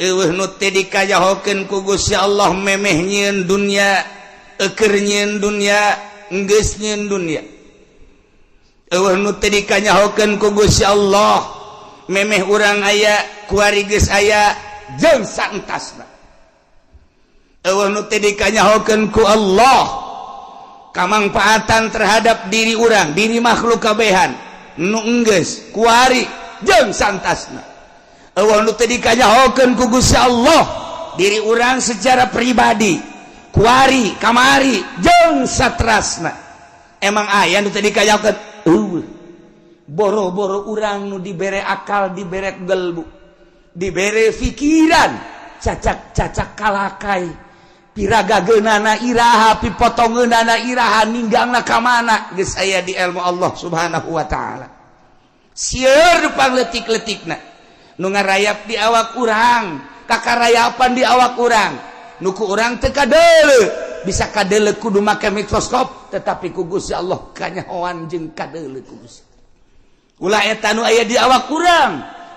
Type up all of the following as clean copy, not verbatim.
Euweuh nu teu dikanyahokeun ku Gusti Allah memeh nyieun dunya, eukeur nyieun dunya, enggeus nyieun dunya. Euweuh nu teu dikanyahokeun ku Gusti Allah memeh urang aya, kuari geus aya, jeung saentasna. Euweuh nu teu dikanyahokeun ku Allah kamangfaatan terhadap diri urang, diri makhluk kabehan nu enggeus, kuari, jeung saentasna. Euweuh nu teu dikanyahokeun ku Gusti Allah diri urang secara pribadi kuari, kamari, jeung satrasna. Emang aya nu teu dikanyahokeun? Euweuh. Boro-boro urang nu dibere akal, dibere gelbu, dibere pikiran, cacak-cacak kalakai piragageunana iraha, pipotongeunana iraha, ninggangna ka mana, geus aya di ilmu Allah Subhanahu wa taala. Sieun pangletik-letikna nu ngarayap di awak urang, kakarayapan di awak urang, nu ku urang teu kadeuleu, bisa kadeuleu kudu make mikroskop, tetapi ku Gusti Allah kanyahoan jeung kadeuleu ku Gusti. Ulah eta nu aya di awak urang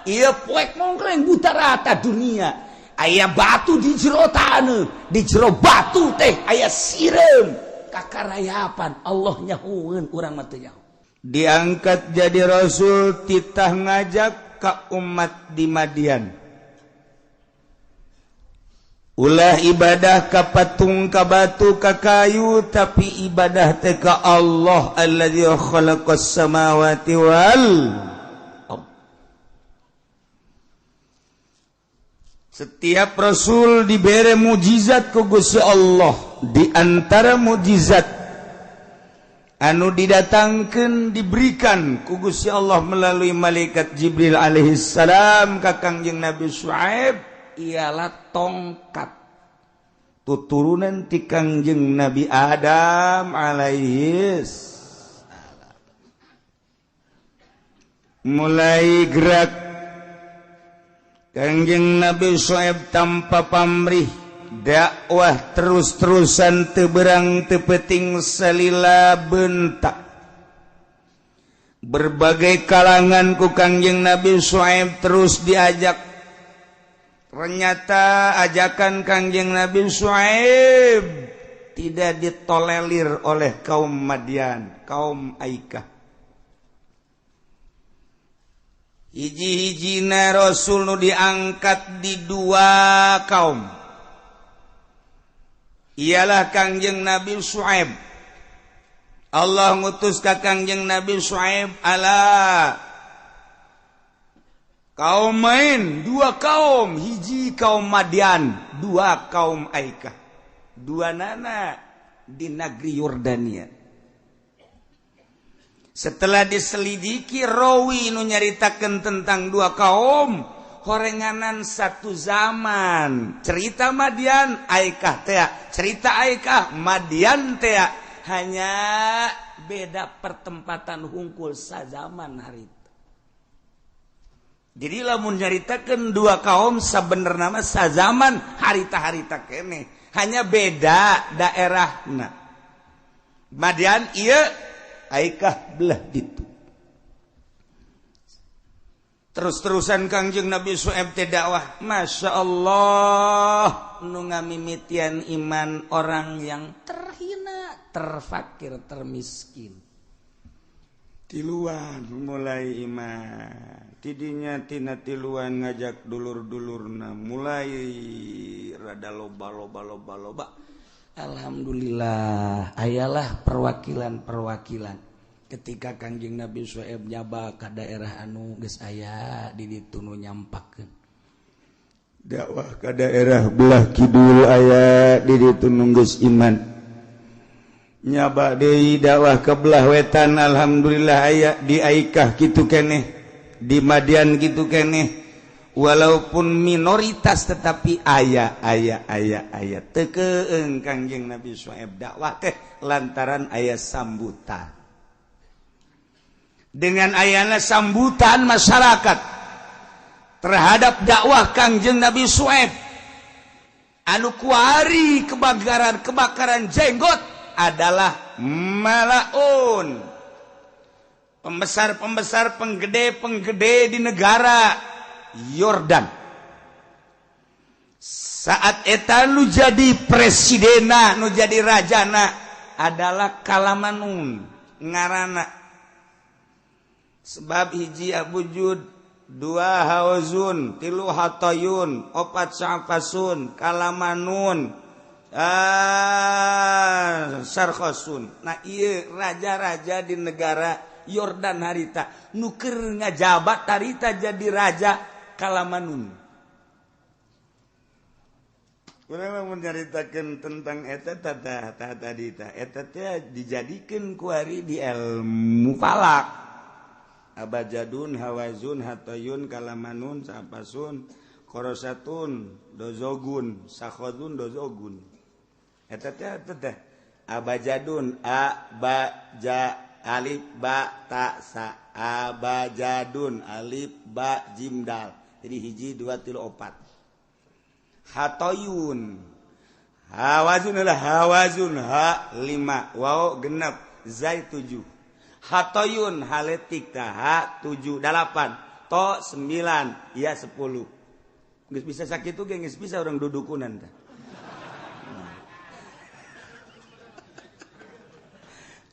ieu, poek mongkleng buta rata dunia, aya batu di jero taneuh, di jero batu teh aya sireum, kakarayapan Allah nyahoeun, urang mah teu nyaho. Diangkat jadi rasul, titah ngajak ka umat di Madian, ulah ibadah ka patung, ka batu, ka kayu, tapi ibadah teh ka Allah alladzi khalaqas samawati wal ard. Setiap rasul diberi mujizat ku Gusti Allah. Di antara mujizat anu didatangkan, diberikan ku Gusti Allah melalui malaikat Jibril alaihi salam ka Kangjeng Nabi Syuaib ialah tongkat tuturunan ti Kangjeng Nabi Adam alaihi salam. Mulai gerak Kangjeng Nabi Syuaib tanpa pamrih dakwah terus-terusan, teu beurang teu peuting, salila bentak berbagai kalangan ku Kangjeng Nabi Syuaib terus diajak. Ternyata ajakan Kangjeng Nabi Syuaib tidak ditolerir oleh kaum Madian, kaum Aikah. Hiji-hijina Rasul nu diangkat di dua kaum ialah Kangjeng Nabi Syuaib. Allah ngutus ka Kangjeng Nabi Syuaib ala kaum main dua kaum, hiji kaum Madian, dua kaum Aikah, dua nana di negeri Yordania. Setelah diselidiki, rawi nu nyaritakeun tentang dua kaum horenganan satu zaman, cerita Madian Aikah tea, cerita Aikah Madian tea, hanya beda pertempatan hungkul, sazaman hari itu. Jadi lamun nyaritakeun dua kaum sabenerna mah sazaman harita-harita kene, hanya beda daerahna. Madian ieu, Aikah belah ditu. Terus-terusan Kangjeng Nabi Syuaib teh dakwah, Masya Allah, nu ngamimitian iman orang yang terhina, terfakir, termiskin. Tiluan mulai iman tidinya, tina tiluan ngajak dulur-dulurna, mulai rada loba loba loba loba. Alhamdulillah, ayalah perwakilan-perwakilan ketika Kangjeng Nabi Syuaib nyaba ke daerah anu geus aya di ditu nu nyampakeun dakwah, ke daerah belah kidul aya di ditu nu geus iman, nyaba deui dakwah ke belah wetan, alhamdulillah aya. Di Aikah kitu keneh, di Madian kitu keneh, walaupun minoritas tetapi aya aya aya aya. Teu keung Kangjeng Nabi Syuaib dakwah teh lantaran aya sambutan. Dengan ayana sambutan masyarakat terhadap dakwah Kangjeng Nabi Syuaib, anu kuari kebakaran kebakaran jenggot adalah malaun, pembesar-pembesar, penggede-penggede di negara Yordan. Saat eta nu jadi presidena, nu jadi rajana adalah Kalamanun ngarana. Sebab hiji Abujud, dua Hawazun, tilu Hatayun, opat Sa'fasun, Kalamanun, Sarkhosun. Nah iya raja-raja di negara Yordan harita nu keur ngajabat harita jadi raja Kalamanun. Urang menceritakan tentang eta tata tadi ta eta teh dijadikeun ku ari di ilmu falak. Abajadun, Hawazun, Hatayun, Kalamanun, Sapasun, Korosatun, Dozogun, Sakhodun, Dozogun. Eta teh teh abajadun, a ba ja alif ba ta sa, abajadun alif ba jim dal. Jadi hiji dua tilu opat. Hatoyun, Hawazun adalah Hawazun ha 5, waw genep, zai 7. Hatoyun haletik ta ha 7 8, to 9, ya 10. Geus bisa sakitu ge geus bisa urang dudukunan tah.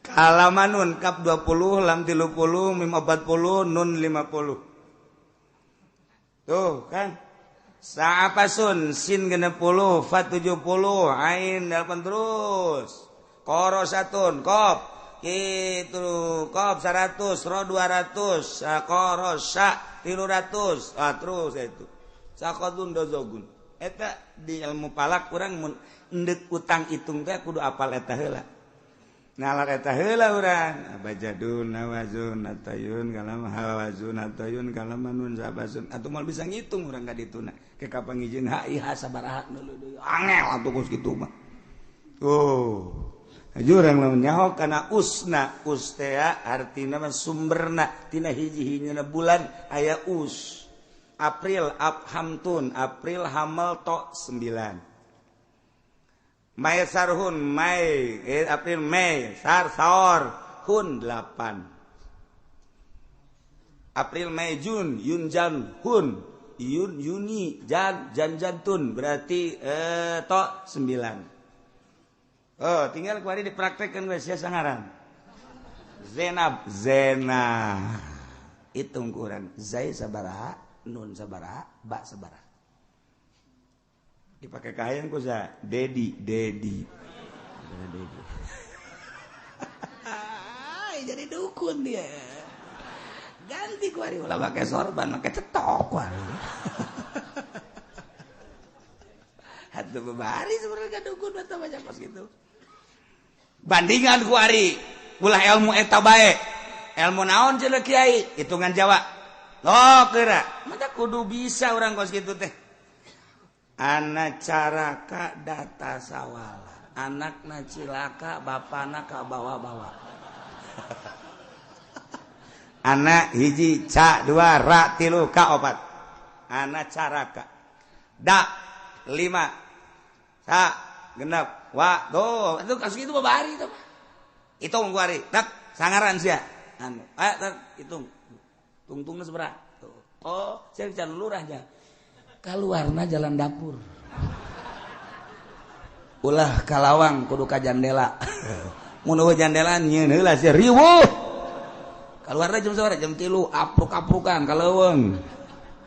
Kalamanun kap 20, lam 30, mim 40, nun 50. Tuh kan. Sa'apasun sin 60, fa 70, ain 8 terus. Korosatun kop itu kop 100, ro 200, korosa 300, ah terus itu. Sakodun dozogun. Eta di ilmu palak urang mun endek utang hitung teh kudu apal eta heula. Nalar eta heula urang. Abajadun, nawazun, atayun, kalam hawazun, atayun, kalamanun, sabasun. Atuh moal bisa ngitung urang ka dituna. Ke kapangijin HIH sabaraha deui. Angel atuh kos kitu mah. Oh. Jurang lamun nyaho kana usna, us teh artina mah sumberna tina hiji-hijina bulan aya us. April abhamtun, April hamel to 9. Mai sarhun Mai, April Mei, sar saor hun 8. April Mei Jun, Yun Jan hun, Yun Yuni Jan Jan Jantun berarti to 9. Oh, tinggal kuari dipraktekkan geus sia sangaran. Zenab, Zena. Hitung kurang zai sabaraha, nun sabaraha, ba sabaraha. Dipakai kain ku sa Dedi, Dedi. Dedi. Jadi dukun dia. Ganti kuari ulah pakai sorban, pakai cetok kuari. Atuh bebari sebenarnya dukun atau banyak pas gitu. Bandingan kuari ulah ilmu eta bae. Ilmu naon cenah kiai? Hitungan Jawa. Loh kira, mata kudu bisa urang kos kitu teh. Anak caraka data sawala, anakna cilaka, bapana ka bawa-bawa. Anak hiji ca dua ra tilu ka opat. Anak caraka da 5 sa genep wa do itu kasus itu babari itu. Hitung ku ari tak sangaran sia. Anu tak hitung. Tungtungna sabaraha? Oh, sia can lurahnya. Kaluarna jalan dapur. Ulah kalawang kudu ka jandela. Mun eueuh jandela nyieun heula sia riweuh. Kaluarna jam sabaraha? Jam 3 apruk-aprukan ka leuweung.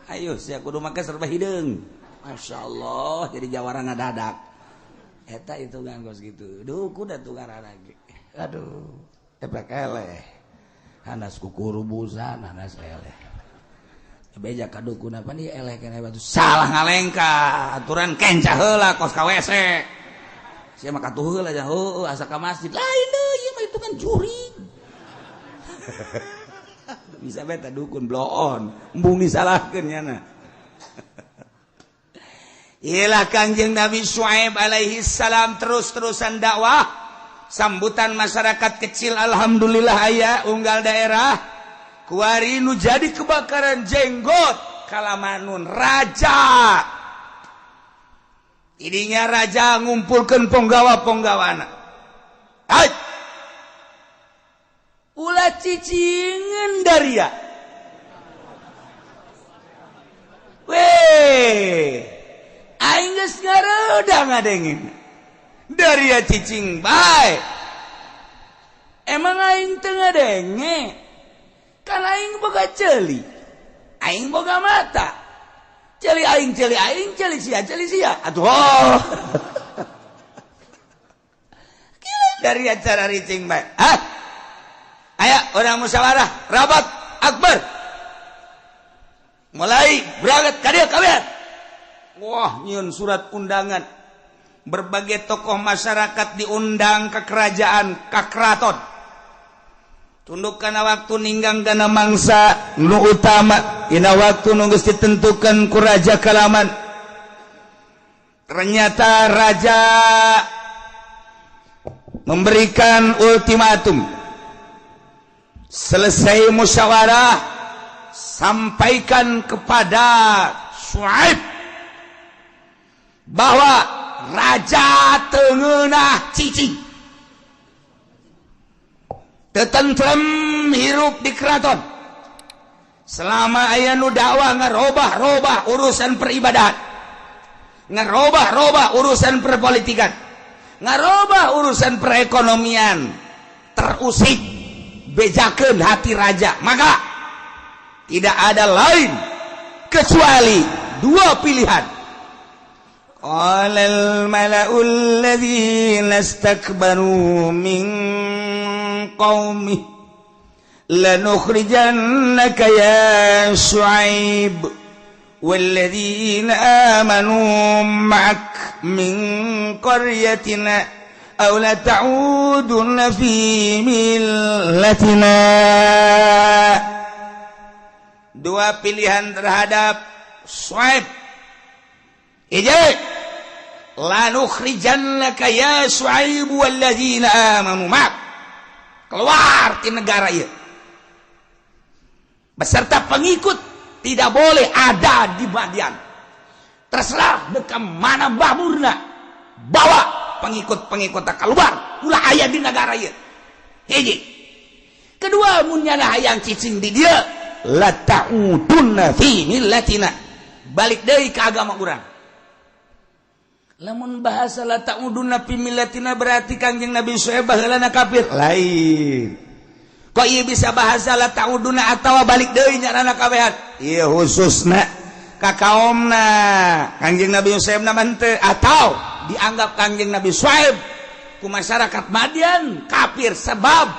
Ayo sia kudu make serba hideung. Masyaallah jadi jawara ngadadak. Eta hitungan kos kitu. Duh kuda tukaran lagi. Aduh, efek eleh. Hanas kukurubusan, hanas eleh. Beja ka dukun apa nih eleh kene batu salah ngalengka aturan kenca heula kos ka WC sia mah katuh heula nya heueuh asa ka masjid lain deui ieu mah hitungan jurig. Bisa bae ta dukun bloon embung disalahkeun nyana. Iyalah Kangjeng Nabi Syuaib alaihi salam terus-terusan dakwah, sambutan masyarakat kecil alhamdulillah aya unggal daerah. Kuari nu jadi kebakaran jenggot Kalamanun raja. Idinya raja ngumpulkeun ponggawa-ponggawana. Hai. Ulah cicingan daria. Weh. Aing Baroda ngadenge dari ya cicing bae. Emang aing teu ngadenge? Kan aing boga ceuli, aing boga mata. Ceuli aing, ceuli aing, ceuli sia, ceuli sia. Atuh. Oh. Dari acara ricing bae. Hah? Ayo orang musyawarah, rapat akbar. Mulai berangkat ka dieu kabeh. Wah, nyieun surat undangan. Berbagai tokoh masyarakat diundang ke kerajaan, ke keraton. Tunduk kana waktu ninggang kana mangsa nu utama, dina waktu nu geus ditentukan ku raja kalaman. Ternyata raja memberikan ultimatum. Selesai musyawarah, sampaikan kepada Suaib bahwa raja teu ngeunah cicing, teu tentrem hirup di keraton selama aya nu dakwah ngarobah-robah urusan peribadahan, ngarobah-robah urusan perpolitikan, ngarobah urusan perekonomian. Terusik, bejakeun hati raja, maka tidak ada lain kecuali dua pilihan. قال الملأ الذين استكبروا من قومه لنخرجنك يا شعيب والذين آمنوا معك من قريتنا أو لتعودن في ملتنا. Dua pilihan terhadap Suaib. Hiji, lanukhrijannaka ya Suaib walladzina amanu ma'ak, keluar di negara ieu beserta pengikut, tidak boleh ada di Madian. Terserah dek mana bamurna, bawa pengikut-pengikut keluar, ulah aya di negara ieu. Hiji. Kedua, mun nyana hayang cicing di dieu, la ta'udunna fi millatina, balik deui ke agama urang. Lamun bahasa la ta'udunna fi millatina berarti Kangjeng Nabi Syuaib baheulana kafir lain. Kok ieu bisa bahasa la ta'udunna atawa balik deui nyarana kabehan? Ieu khususna ka kaomna Kangjeng Nabi Syuaib na henteu, atau dianggap Kangjeng Nabi Syuaib ku masyarakat Madian kafir sebab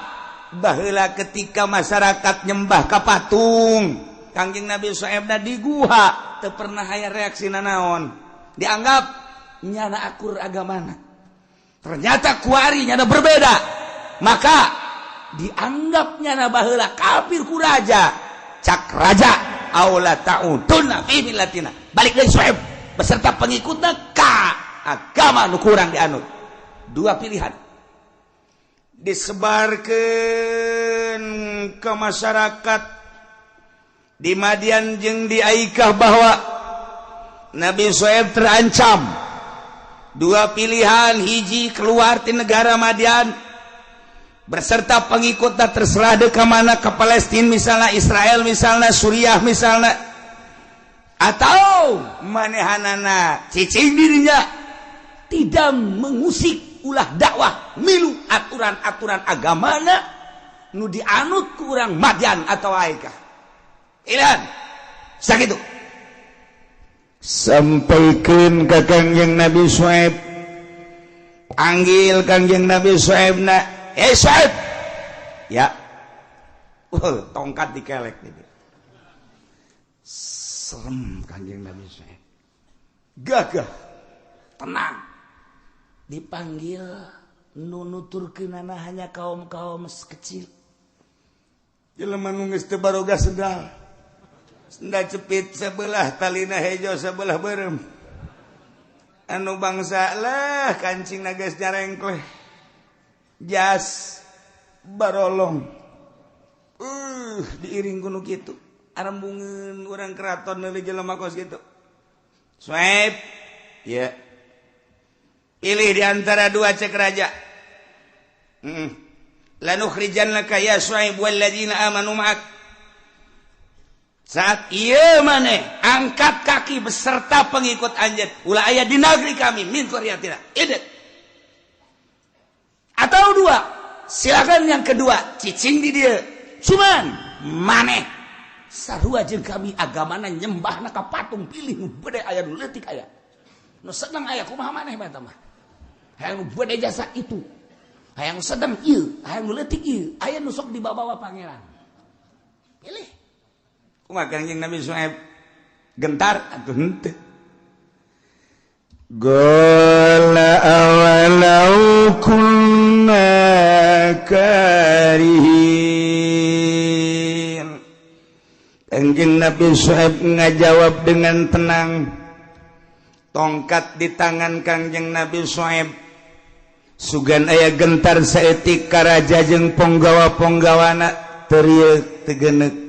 baheula ketika masyarakat nyembah ka patung, Kangjeng Nabi Syuaib di guha teu pernah aya reaksi nanaon, dianggap nyana akur agamana. Ternyata kuari nyana berbeda, maka dianggap nyana baheula kafir ku raja. Cak raja, aula ta'udunna fi millatina, balik deui Syuaib beserta pengikutna ka agama nu kurang dianut. Dua pilihan disebarkan ke masyarakat di Madian jeung di Aikah bahwa Nabi Syuaib terancam. Dua pilihan: hiji, keluar di negara Madian berserta pengikutnya, terserah dek ke mana, ke Palestina misalnya, Israel misalnya, Suriah misalnya, atau manehanana cicing dirinya, tidak mengusik, ulah dakwah, milu aturan-aturan agamana nu dianut ku urang Madian atau Aikah. Ilan sakitu sampaikan ke Kangjeng Nabi Syuaib. Panggil Kangjeng Nabi Syuaib na, "Eh Syuaib." Ya. Tongkat dikelek gitu. Serem Kangjeng Nabi Syuaib, gagah, tenang. Dipanggil, nu nuturkeunana hanya kaum-kaum kecil, jelema nu geus teu baroga sendal, sendal cepit sebelah talina hejo, sebelah beureum, anu bangsa lah kancing geus nyarengkleh, jas barolong, diiring ku nu kitu. Arembungeun urang keraton meuli jelema kos kitu. "Suaib." "Ya." "Pilih di antara dua," cek raja. Lanukhrijannaka ya Suaib walladzina amanu ma'ak. Saat ieu maneh angkat kaki beserta pengikut anjeun ulah aya di negeri kami min qaryatina. Idet. Atau dua, silakan yang kedua, cicing di dia. Cuman maneh sarua jeung kami agamana nyembahna ka patung, pilih nu bede aya, nu leutik aya. Nu sedang aya, kumaha maneh eta mah? Hayang nu bede jasa itu. Hayang sedang ieu, hayang nu leutik ieu, aya nu sok dibawa pangeran. Pilih. Kumaha Kangjeng Nabi Syuaib gentar atuh henteu? Qala awalau kunna karihin. Kangjeng Nabi Syuaib ngajawab dengan tenang. Tongkat di tangan Kangjeng Nabi Syuaib. Sugan aya gentar saeutik karaja jeung ponggawa-ponggawana, terieu tegenek.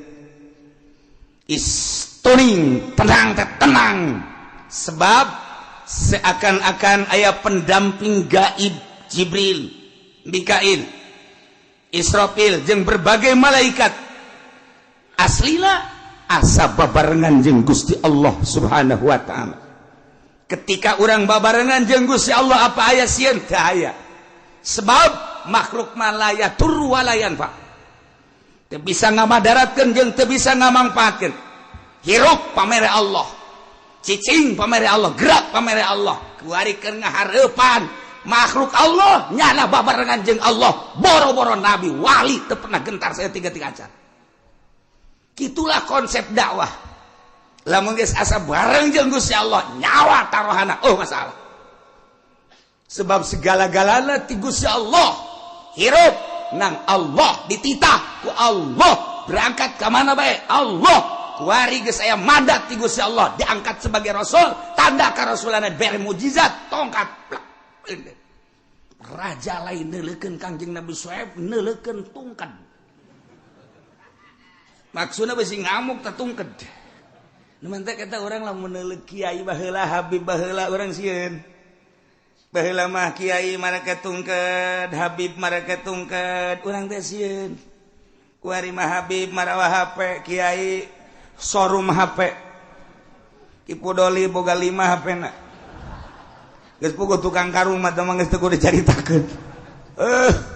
Istuning tenang teh tenang, sebab seakan-akan aya pendamping gaib, Jibril, Mikail, Israfil jeung berbagai malaikat. Aslina asa babarengan jeung Gusti Allah Subhanahu wa taala. Ketika urang babarengan jeung Gusti Allah, apa aya sieun? Teu aya, sebab makhluk mah la yadurru wa la yanfa, teu bisa ngamadaratkeun jeung teu bisa ngamangpaatkeun. Hirup pamere Allah, cicing pamere Allah, gerak pamere Allah. Kuari keur ngahareupan makhluk Allah nyana babarengan jeung Allah. Boro-boro nabi, wali teu pernah gentar saya tiga-tiga acan. Gitulah konsep dakwah. Lamun geus asa bareng jeung Gusti Allah, nyawa taruhana oh masalah, sebab segala-galana ti Gusti Allah. Hirup nang Allah, dititah ku Allah, berangkat ke mana bae Allah. Kuari geus aya mandat ti Gusti Allah, diangkat sebagai rasul, tanda karasulanna bere mujizat tongkat. Plak. Raja lain neuleukeun Kangjeng Nabi Syuaib, neuleukeun tungked. Maksudna bisi ngamuk tah tungked. Nu mantak eta urang lamun neuleuk kiai baheula, habib baheula, urang sieun. Baheula mah kiai marake tungked, habib marake tungked, urang teh sieun. Kuari mah habib marawa HP, kiai showroom HP. Ki Pudoli boga 5 HP na. Geus puguh tukang karung mah mah geus teu kudu dicaritakeun.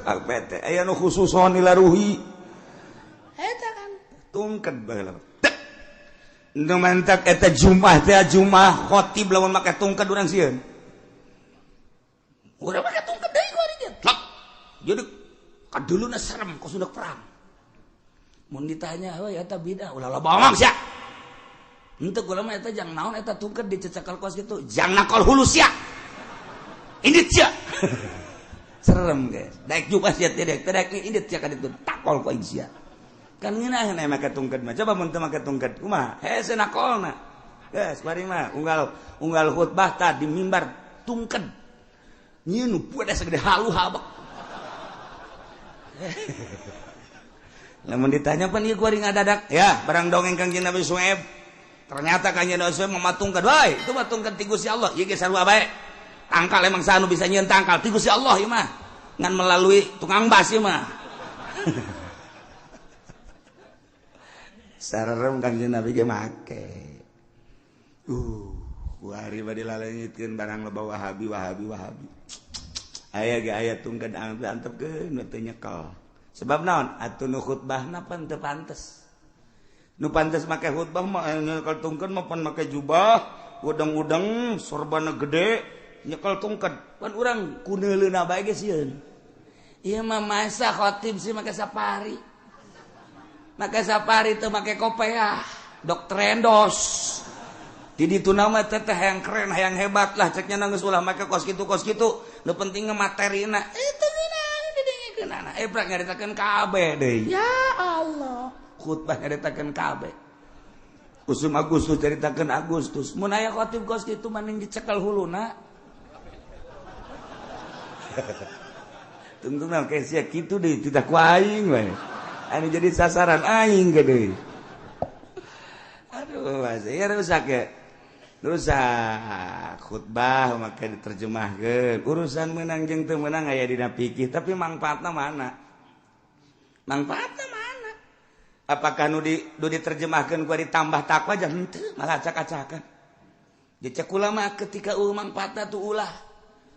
HP teh aya nu khususon dilaruhi. Eta kan tungked baheula. Nu mantak eta Jumat teh, Jumat khotib lamun make tungked urang sieun. Urang make tungked deui kuari ge. Plak. Jadi kaduluna serem kos udah perang. Mun ditanya, "Heuy, eta bidah." Ulah loba omong sia. Henteu kula mah eta jang naon eta tungked dicecekal kos kitu. Jang nakol hulu sia. Indit sia. Serem guys. Daek Jumat sia teh daek, daek indit sia ka ditu takol ku aing sia. Kan ngeunaheun aya make tungked mah. Coba mun teu make tungked kumaha? Hese nakolna. Geus bari mah unggal unggal khutbah tah di mimbar tungked. Nyieun nu budak sagede halu habak. Lamun ditanya pan ieu kuari ngadadak ya barang dongeng Kangjeng Nabi Syuaib. Ternyata Kangjeng Nabi Syuaib mamatungkeun wae, itu matungkeun ti Gusti Allah. Ieu ge sarua bae. Tangkal emang sanu bisa nyieun tangkal ti Gusti Allah ieu mah. Ngan melalui tukang bas ieu mah. Sarerem Kangjeng Nabi ge make. Kuari bade laleungitkeun barang loba Wahabi Wahabi Wahabi. Aya ge aya tungkeun antepkeun teu nyekel. Sebab naon? Atuh nu khutbahna pan teu pantes. Nu pantes make khutbah mah nyekel tungkeun mah pan make jubah, udeng-udeng, sorbana gede, nyekel tungkeun. Pan urang kuneuleuna bae ge sieun. Ieu mah masa khotib sih make safari. Make safari teu make kopeah, dokter endos. Di ditu nama teh teh hayang keren, hayang hebat lah ceknya geus ulah make kos kitu. Nu penting materina. Itu didengikeunana. Prak nyaritakeun kabeh deui. Ya Allah. Khutbah nyaritakeun kabeh. Usum Agustus caritakeun Agustus. Mun aya khotib kos kitu mending dicekel huluna. Tungtungna ke sia kitu deui tidak ku aing we. Anu jadi sasaran aing ge deui. Aduh, ya rusak ya. Rusak khutbah maka diterjemahkeun. Urusan menang jeung teu meunang aya dina fikih, tapi mangfaatna mana? Mangfaatna mana? Apakah nu di nu diterjemahkan gua ditambah takwa aja? Henteu, malah acak-acakan. Cek ulama, ketika euweuh mangfaatna tuh ulah.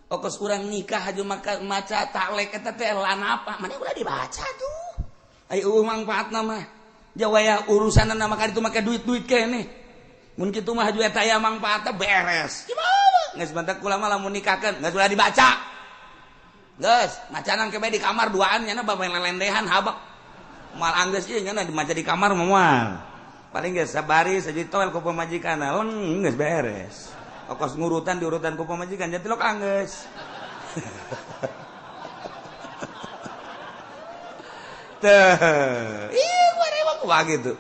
Okos urang nikah aja maka maca taklek eta teh lan apa mana ulah dibaca tuh. Ai euweuh mangfaatna mah jawaya urusanna maka itu make duit-duit kene. Mun kitu mah haju eta aya mangfaatna, beres. Gimana geus bantak ulama, lamun nikahkeun geus ulah dibaca. Geus macanan ke di kamar duaan, nyana bapak lelendehan habak mal anggeus ieu, nyana dimaca di kamar moal. Paling geus sabari saji toel ku pamajikan, leng, geus beres. Okos ngurutan diurutan ku pamajikan, jadi lok anggeus teh. Ih, kumaha gitu.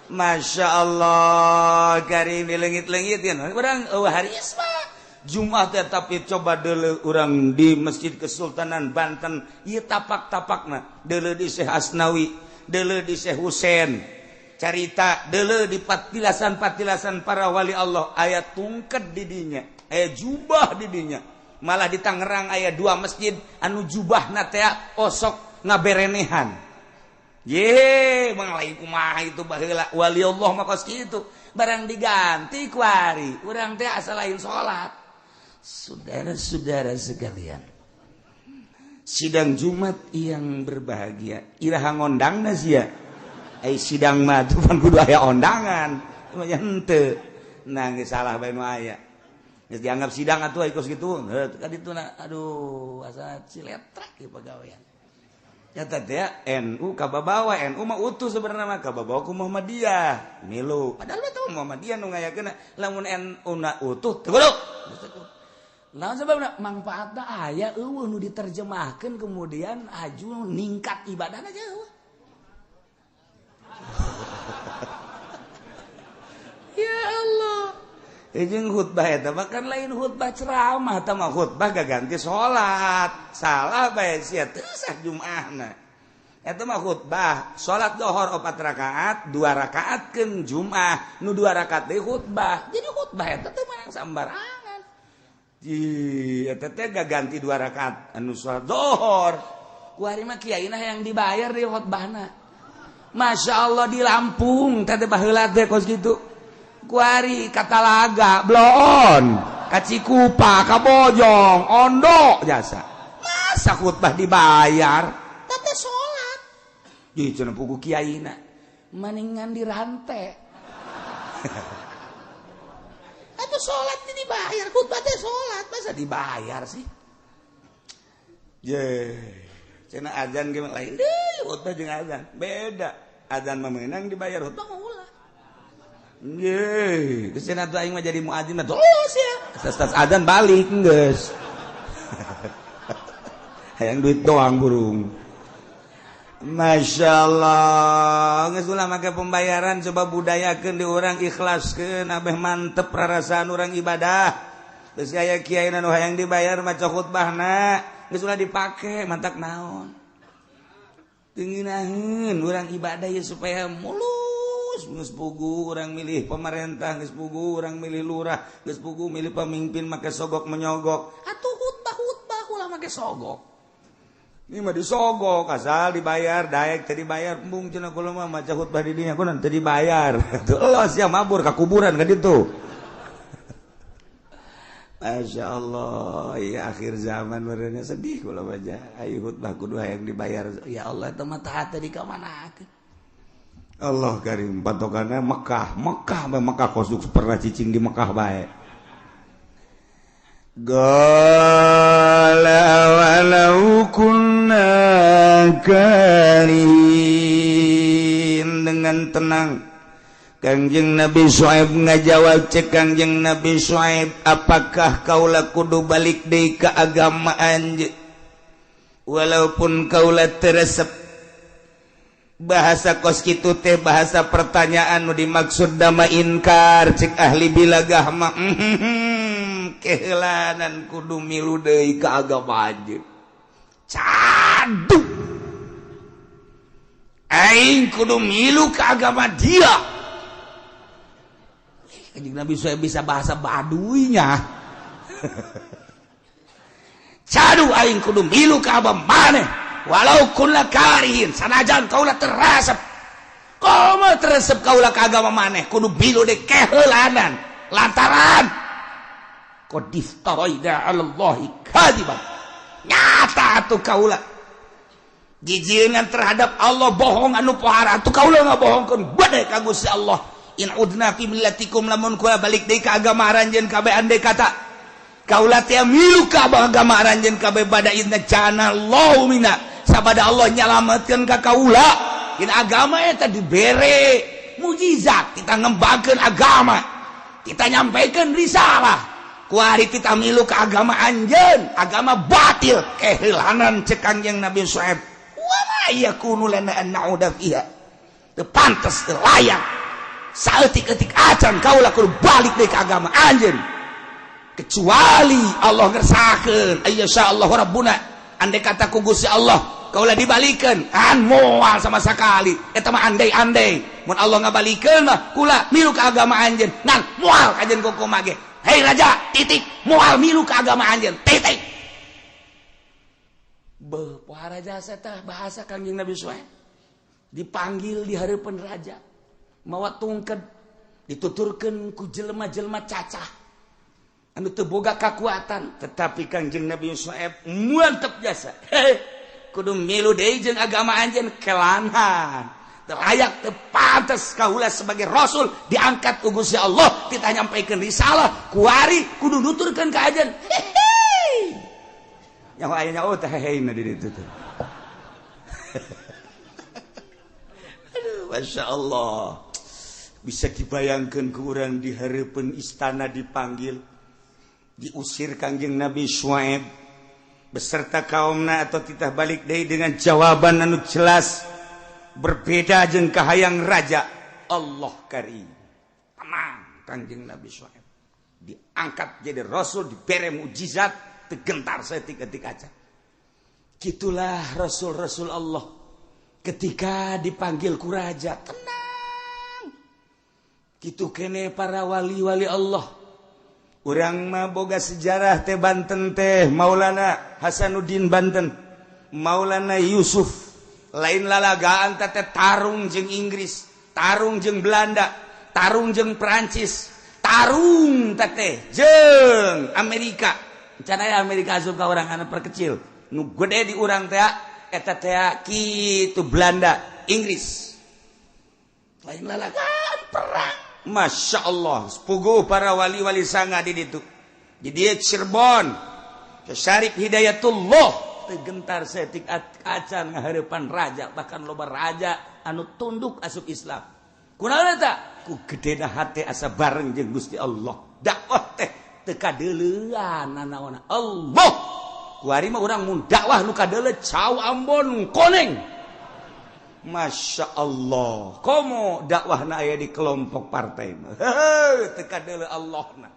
Masya Allah karim, dilengit-lengit kan urang euweuh hari isma Jumat teh. Tapi coba deuleu urang di Masjid Kesultanan Banten ieu, tapak-tapakna deuleu di Syekh Asnawi, deuleu di Syekh Husein, carita deuleu di patilasan-patilasan para wali Allah, aya tungket di dinya, aya jubah di dinya. Malah di Tangerang aya dua masjid anu jubahna teh osok ngaberenehan. Ye, lain kumaha itu, baheula wali Allah mah kos kitu. Barang diganti kuari urang teh asa lain salat. Saudara-saudara sekalian, sidang Jumat yang berbahagia, iraha ngondangna sia? Ai sidang mah tuh pan kudu aya ondangan. Cuma henteu. Nah, geus salah bae nu aya. Geus dianggap sidang atuh kos kitu. Heuh, ka ditu na, aduh, asa ciletrak ieu pagawean. Eta teh NU kababawa, NU mah utuh sebenarnya mah kababawa ku Muhammadiyah milu. Padahal mah teu Muhammadiyah nu ngayakeun. Lamun NU na utuh teu kudu. Naon sebabna? Mangfaatna aya euweuh nu diterjemahkeun kemudian aju ningkat ibadahna jauh. Ya Allah. Jeung khutbah eta bahkan lain khutbah ceramah, eta mah khutbah gaganti salat. Salah bae sia, teu sah Jumaahna. Eta mah khutbah salat dohor 4 rakaat, 2 rakaatkeun Jumaah, nu 2 rakaat deui khutbah. Jadi khutbah eta teh menang sambarangan. Ih, eta teh gaganti 2 rakaat anu salat dohor. Ku ari mah kiaina yang dibayar di khutbahna. Masya Allah, di Lampung teh baheula teh kos kitu. Kuari Katalaga, bloon ka Cikupa, ka Bojong, Ondo jasa. Masa khutbah dibayar? Tete salat di cenah pugu kiaina maningan dirantai. Atau salat dibayar, khutbah teh salat masa dibayar sih? Ye, cenah azan ge lain deui, khutbah jeung azan beda. Azan mah meunang dibayar, khutbah mah ulah. Nggih, geus cenah tuh aing mah jadi muadzin mah terus ya. Tas adzan balik geus. Hayang duit doang burung. Masya Allah, geus ulah make pembayaran, coba budayakeun di urang, ikhlaskeun abeh mantep rarasaan urang ibadah. Geus aya kiai nu hayang dibayar maca khutbahna, geus ulah dipake mantak naon. Teu ngeunaheun urang ibadah ya supaya mulus. Geus pugu urang milih pemerintah, geus pugu urang milih lurah, geus pugu milih pemimpin make sogok menyogok. Atuh khutbah-khutbah ulah make sogok. Ini mah disogok asal dibayar, daek teu dibayar, embung cenah kula mah maca khutbah di dinya kunaon teu dibayar. Tuh los ya, mabur ka kuburan ka ditu. Masya Allah, ya akhir zaman merenya sedih kula baca. Ayo khutbah kudu hayang dibayar. Ya Allah, teu mah taat di ka mana? Allah karim, patokannya Mekah, Mekah bae, Mekah kosuk pernah cicing di Mekah bae. Qala walau kunna karihin. Dengan tenang Kangjeng Nabi Syuaib ngajawab. Cek Kangjeng Nabi Syuaib, apakah kaula kudu balik deui ka agama anjeun walaupun kaula teu resep? Bahasa kos kitu teh bahasa pertanyaan, nu dimaksud dama inkar. Cek ahli bilagah mah, keheulanan kudu milu deui ka agama anjeun. Cadu aing kudu milu ke agama dia. Kanjeng Nabi saya bisa bahasa Baduinya. Cadu aing kudu milu ka agama maneh walau kunna karihin, sanajan kaula teu resep. Komo teu resep kaula ka agama maneh, kudu milu deui keheulanan lantaran qad iftaraina 'ala Allahi kadiban. Nyata atuh kaula jijienan terhadap Allah, bohong anu pohara atuh kaula ngabohongkeun bade ka Gusti Allah. In udna fi millatikum, lamun kula balik deui ka agama aranjeun kabeh, andai kata kaula teh milu ka agama aranjeun kabeh, ba'da idz najjana Allahu minha, sabada Allah nyalametkeun ka kaula. In agama eta dibere mujizat, kita ngembangkeun agama, kita nyampaikan risalah, kuari kita milu ke agama anjeun, agama batil, kehilangan. Cek Kangjeng Nabi Syuaib, wa ma yakunu lana an na'uda fiha, teu pantes, teu layak saeutik-eutik acan kaula kudu balik deui ka agama anjeun kecuali Allah ngersakeun, ayyasha Allah rabbuna, andai kata ku Gusti Allah kaula dibalikan. An moal sama sekali eta mah, andai-andai mun Allah ngabalikeun mah kula milu ka agama anjeun, ngan moal kajen kumaha ge. Hei raja, titik, moal milu ka agama anjeun, titik. Beuh, pohara jasa tah bahasa Kangjeng Nabi Suhaib. Dipanggil di hareupeun raja mawa tungked, dituturkeun ku jelema-jelema cacah anu teu boga kakuatan, tetapi Kangjeng Nabi Suhaib mantep jasa. Hei, kudu milu deui jeung agama anjeun, kelanhan, teu layak, teu pantes kaula sebagai rasul diangkat ku Gusti Allah, kita nyampaikan risalah, kuari kudu nuturkeun ka anjeun. Nyaho aya nyaho teh heheina di ditu teh. Aduh, Masya Allah, bisa dibayangkan ke orang di hareupeun istana dipanggil, diusir Kangjeng Nabi Syuaib beserta kaumna atau titah balik deui dengan jawaban anu jelas berbeda jeung kahayang raja. Allah karim, tenang. Kangjeng Nabi Syuaib diangkat jadi rasul, dibere mukjizat, teu gentar saeutik-eutik aja. Gitulah rasul-rasul Allah ketika dipanggil ku raja, tenang. Gitu kene para wali-wali Allah. Urang mah boga sejarah teh, Banten teh, Maulana Hasanuddin Banten, Maulana Yusuf, lain lalagaan teh, tarung jeung Inggris, tarung jeung Belanda, tarung jeung Perancis, tarung teh jeung Amerika. Can aya Amerika asup ka urang, anak perkecil nu gede di urang teh eta teh kitu, Belanda, Inggris. Lain lalagaan perang. Masya Allah, sepuguh para wali-wali sanga di ditu, di dieu Cirebon, Syarif Hidayatullah teu gentar saeutik acan ngahareupan raja. Bahkan loba raja anu tunduk asup Islam. Kunaon eta? Ku gedena hate asa bareng jeung Gusti Allah. Dakwah teh teu kadeuleuan nanaona Allah. Kuari mah urang mun dakwah nu kadeuleu cau Ambon koneng. Masya Allah, komo dakwah aya di kelompok partai mah teu kadeuleu Allah na,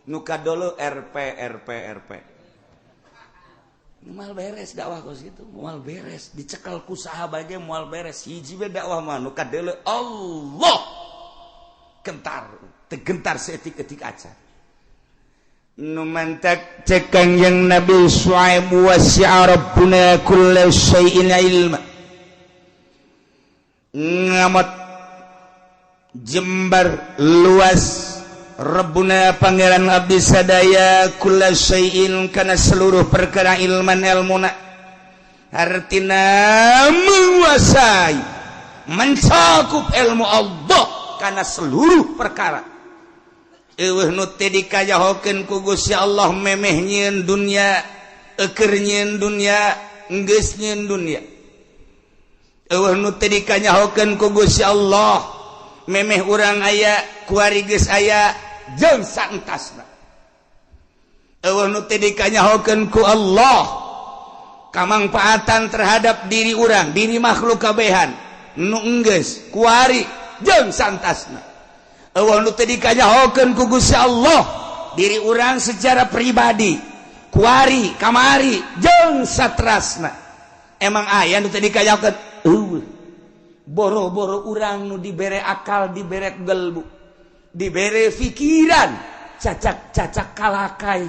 nu kadeuleu RP RP RP. Moal beres dakwah kos kitu, moal beres. Dicekal ku saha ge moal beres. Hiji we dakwah mah nu kadeuleu Allah, gentar, teu gentar saeutik-eutik acan. Nu mantak cek Kangjeng Nabi Syuaib, wasi'a rabbuna kulla syai'in ilma, ngamot jembar luas Rabbuna pangeran abdi sadaya, kulla syai'in kana seluruh perkara, ilman ilmuna, artina menguasai, mencakup ilmu Allah karena seluruh perkara. Eueuh nu teu dikajahokeun ku Gusti Allah memeh nyieun dunya, eukeur nyieun dunya, geus nyieun dunya. Eueuh nu teu dikanyahokeun ku Gusti Allah memeh urang aya, kuari geus aya jeung saentasna. Eueuh nu teu dikanyahokeun ku Allah kamangfaatan terhadap diri urang, diri makhluk kabehan nu enggeus, kuari jeung santasna. Eueuh nu teu dikanyahokeun ku Gusti Allah diri urang secara pribadi kuari, kamari jeung satrasna. Emang aya nu teu dikanyahokeun? Eueuh. Boro-boro urang nu dibere akal, dibere gelbu, dibere pikiran, cacak-cacak kalakai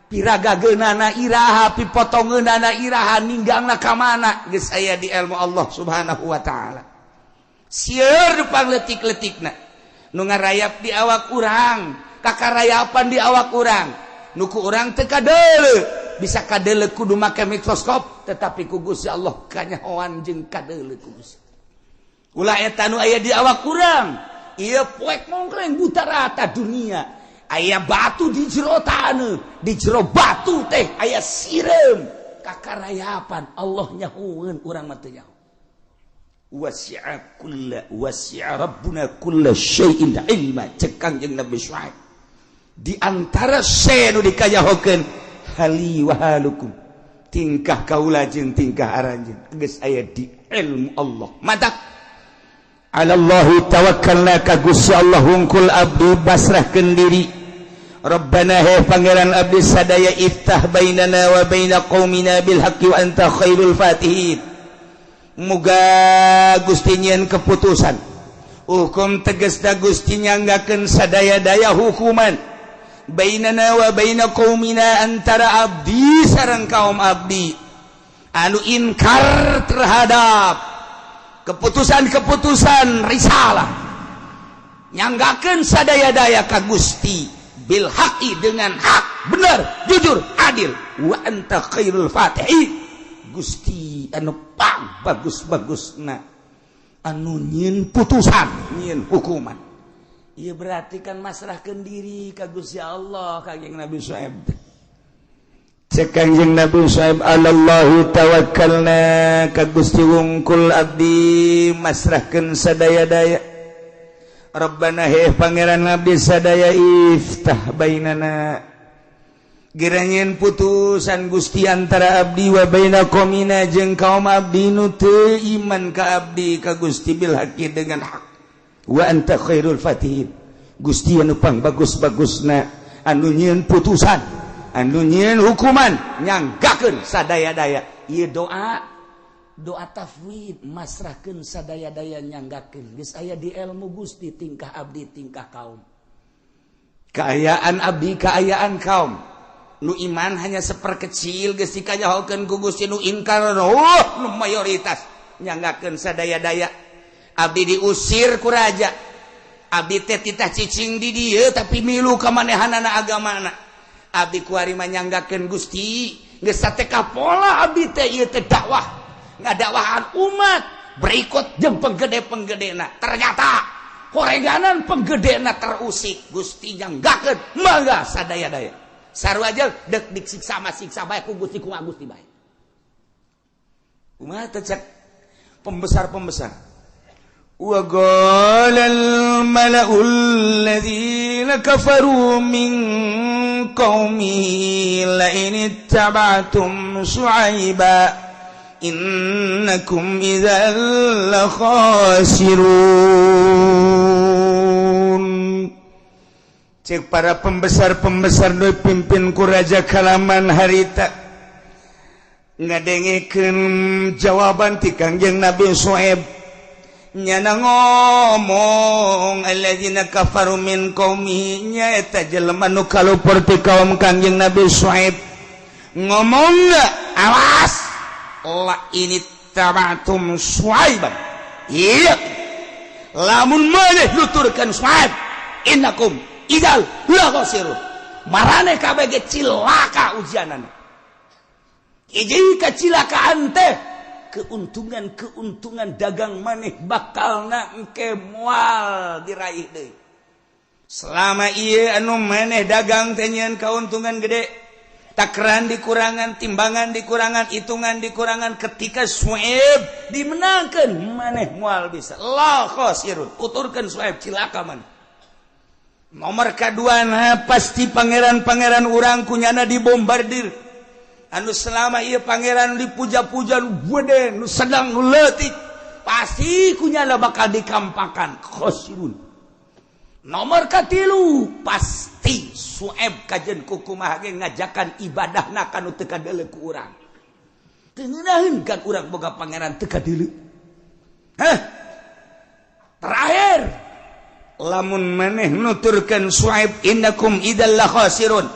piragageunana iraha, pipotongeunana iraha, ninggangna ka mana, geus aya di ilmu Allah Subhanahu wa taala. Sieur pangletik-letikna nu ngarayap di awak urang, kakarayapan di awak urang, nu ku urang teu kadeuleu. Bisa kadeuleu kudu make mikroskop, tetapi ku Gusti Allah kanyahoan jeung kadeuleu ku Gusti. Ulah eta nu aya di awak urang. Ieu poek mongkleng buta rata dunia. Aya batu di jero taneuh, di jero batu teh aya sireum, kakarayapan Allah nyahoeun, urang mah teu nyaho. Wasi'a kulla wasi'a rabbuna kulla syai'in ilma, cek Kangjeng Nabi Syuaib. Di antara se nu dikanyahokeun, hali wa halukum, tingkah kaula jeung tingkah aranjeun geus aya di ilmu Allah. Matak alallahi tawakkalna, ka Gusti Allah hungkul abdi basrahkeun diri. Rabbana, he Pangeran abdi sadaya, iftah bainana wa baina qaumina bil haqqi wa anta khairul fatihin. Muga Gusti nyieun keputusan hukum, tegasna Gusti nyanggakeun sadaya-daya hukuman, bainana wa baina qaumina, antara abdi sareng kaum abdi anu inkar terhadap keputusan-keputusan risalah. Nyanggakeun sadaya-daya ka Gusti, bil haqqi, dengan hak, benar, jujur, adil, wa anta khairul fatihin, Gusti anu pang bagus-bagusna anu nyieun putusan, nyieun hukuman. Ieu berarti kan masrahkeun diri ka Gusti Allah. Kangjeng Nabi Syuaib, cek Kangjeng Nabi Syuaib, alallahi tawakkalna, ka Gusti wungkul abdi masrahkeun sadaya-daya. Rabbana, he Pangeran abdi sadaya, iftah bainana, gera nyieun putusan Gusti, antara abdi, wa baina qaumina, jeung kaum abdi nu teu iman ka abdi, ka Gusti, bil haqqi, dengan hak, wa anta khairul fatihin, Gusti anu pang bagus-bagusna anu nyieun putusan, anu nyieun hukuman, nyanggakeun sadaya-daya. Ieu doa, doa tafwid, masrahkeun sadaya-daya, nyanggakeun geus aya di ilmu Gusti tingkah abdi, tingkah kaum, kaayaan abdi, kaayaan kaum. Nu iman hanya seperkecil, geus dikanyahokeun ku Gusti. Nu inkar, oh, nu mayoritas, nyanggakeun sadaya-daya. Abdi diusir ku raja, abdi teh titah cicing di dieu tapi milu ka manehanana agamana. Abdi kuari mah nyanggakeun Gusti, geus sateka pola abdi teh ieu teh dakwah, ngadakwahan umat berikut jeung penggede-penggedena. Ternyata horeganan penggedena terusik. Gusti nyanggakeun, mangga sadaya-daya, sarua aja dek disiksa mah siksa bae ku Gusti, kumaha Gusti bae. Kumaha teh cek pembesar-pembesar? Wa qala al mala'u alladhina kafaru min qaumi la in ittaba'tum syu'aiba innakum idzal la khasirun. Cek para pembesar-pembesar nu pimpin ku raja kalaman harita, ngadengekeun jawaban ti Kangjeng Nabi Syuaib, nyana ngomong alladzina kafaru min qaumihi, nyaeta jelema nu kalupur ti kaum Kangjeng Nabi Syuaib, ngomong, "Awas, la in ittaba'tum Syuaiban, iya lamun maneh nuturkeun Syuaib, innakum idzal la khasirun, marane kabeh ge cilaka." Ujianana hiji kacilakaan teh keuntungan-keuntungan dagang maneh bakal na engke moal diraih deui. Selama ieu anu maneh dagang teh nyieun kauntungan gede, takaran dikurangan, timbangan dikurangan, hitungan dikurangan, ketika Suaib dimenangkan maneh moal bisa. La khasirun, tuturkeun Suaib cilaka maneh. Nomor kedua, nah, pasti pangeran-pangeran urang kunyana dibombardir. Anu selama ieu pangeran dipuja-puja, nu gede, nu sedang, nu leutik, pasti kunyana bakal dikampakan. Khosirun. Nomor katilu, pasti Sueb kajen kukumaha ge ngajakan ibadahna kanu teu kadeuleu ku urang. Teu ngeunaheun kan urang boga pangeran teu kadeuleu. Hah? Terakhir, lamun maneh nuturkeun Suaib, innakum idzal la khasirun,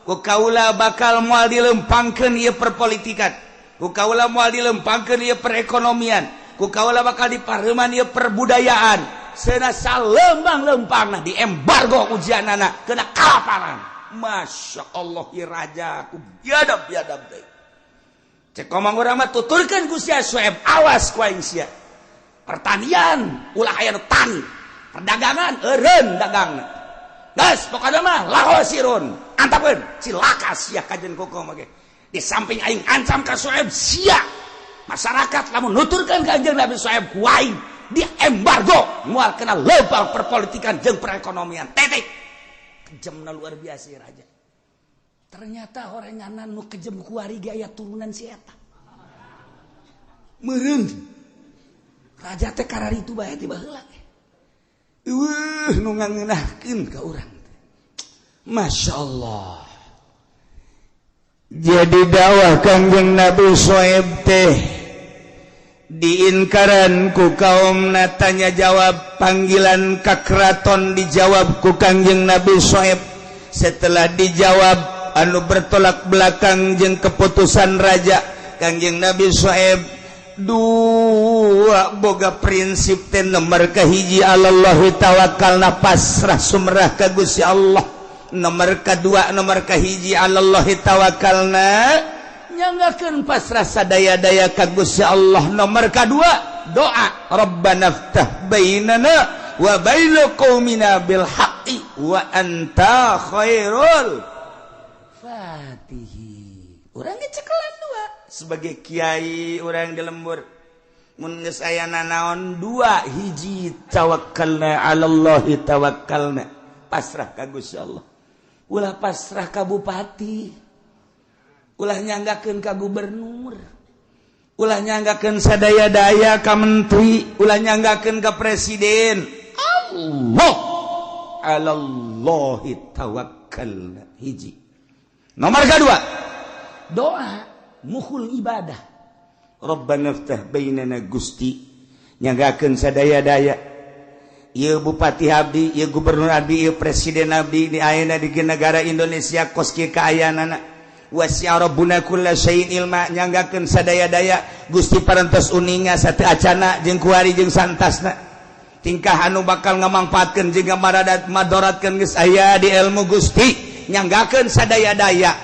ku kaula bakal moal dilempangkeun ieu perpolitikan, ku kaula moal dilempangkeun ieu perekonomian. Ku kaula bakal dipareuman ieu perbudayaan. Cenah salempang-lempangna diembargo ujianana kena kalaparan. Masya Allah ieu raja ku biadab-biadab teh. Cek komang urang mah tuturkeun ku sia Sueb, awas ku aing sia. Pertanian ulah aya nu tani, perdagangan eureun dagangna. Geus pokona mah laho sirun, antapkeun cilaka sia kajen kokom ge. Di samping aing ancam ka Sueb sia. Masyarakat lamun nuturkeun ka Kanjeng Nabi Sueb ku aing di embargo moal kena leumpang perpolitikan jeung perekonomian. Titik. Kejemna luar biasa ya raja. Ternyata horenganan nu kejem kuari ge aya turunan si eta. Meureun. Raja teh kararitu bae ti baheula teh. Eueuh nu ngangeunahkeun ka urang teh. Masya Allah. Jadi dakwah Kangjeng Nabi Soeb teh diinkaran ku kaum tanya jawab, panggilan ka keraton dijawab ku Kangjeng Nabi Soeb. Setelah dijawab anu bertolak belakang jeung keputusan raja, Kangjeng Nabi Soeb dua boga prinsip teh. Nomor kahiji, alallahi tawakkalna, pasrah sumrah ka Gusti Allah. Nomor kedua, nomor kahiji alallahi tawakkalna, nyanggakeun pasrah sadaya-daya ka Gusti Allah. Nomor kedua doa, Rabbana ftah bainana wa baina qaumina bil haqqi wa anta khairul fatihi. Urang ge cekelan dua sebagai kiai, urang di lembur mun geus aya nanaon dua hiji, tawakkalna alallahi tawakkalna, pasrah ka Gusti Allah. Ulah pasrah ka bupati, ulah nyanggakeun ka gubernur, ulah nyanggakeun sadaya-daya ka menteri, ulah nyanggakeun ka presiden. Allah, alallahi tawakkalna hiji. Nomor kedua doa mukhul ibadah, Rabbana ftah bainana. Gusti, nyanggakeun sadaya-daya ieu bupati abdi, ieu gubernur abdi, ieu presiden abdi di ayeuna di negara Indonesia kos kieu kaayaanana. Wasi'a rabbuna kulla syai'in ilma. Nyanggakeun sadaya-daya Gusti parantos uninga sateu acana jeung kuari jeung santasna, tingkah anu bakal ngamangpaatkeun jeung ngamaradat madoratkeun geus aya di ilmu Gusti. Nyanggakeun sadaya-daya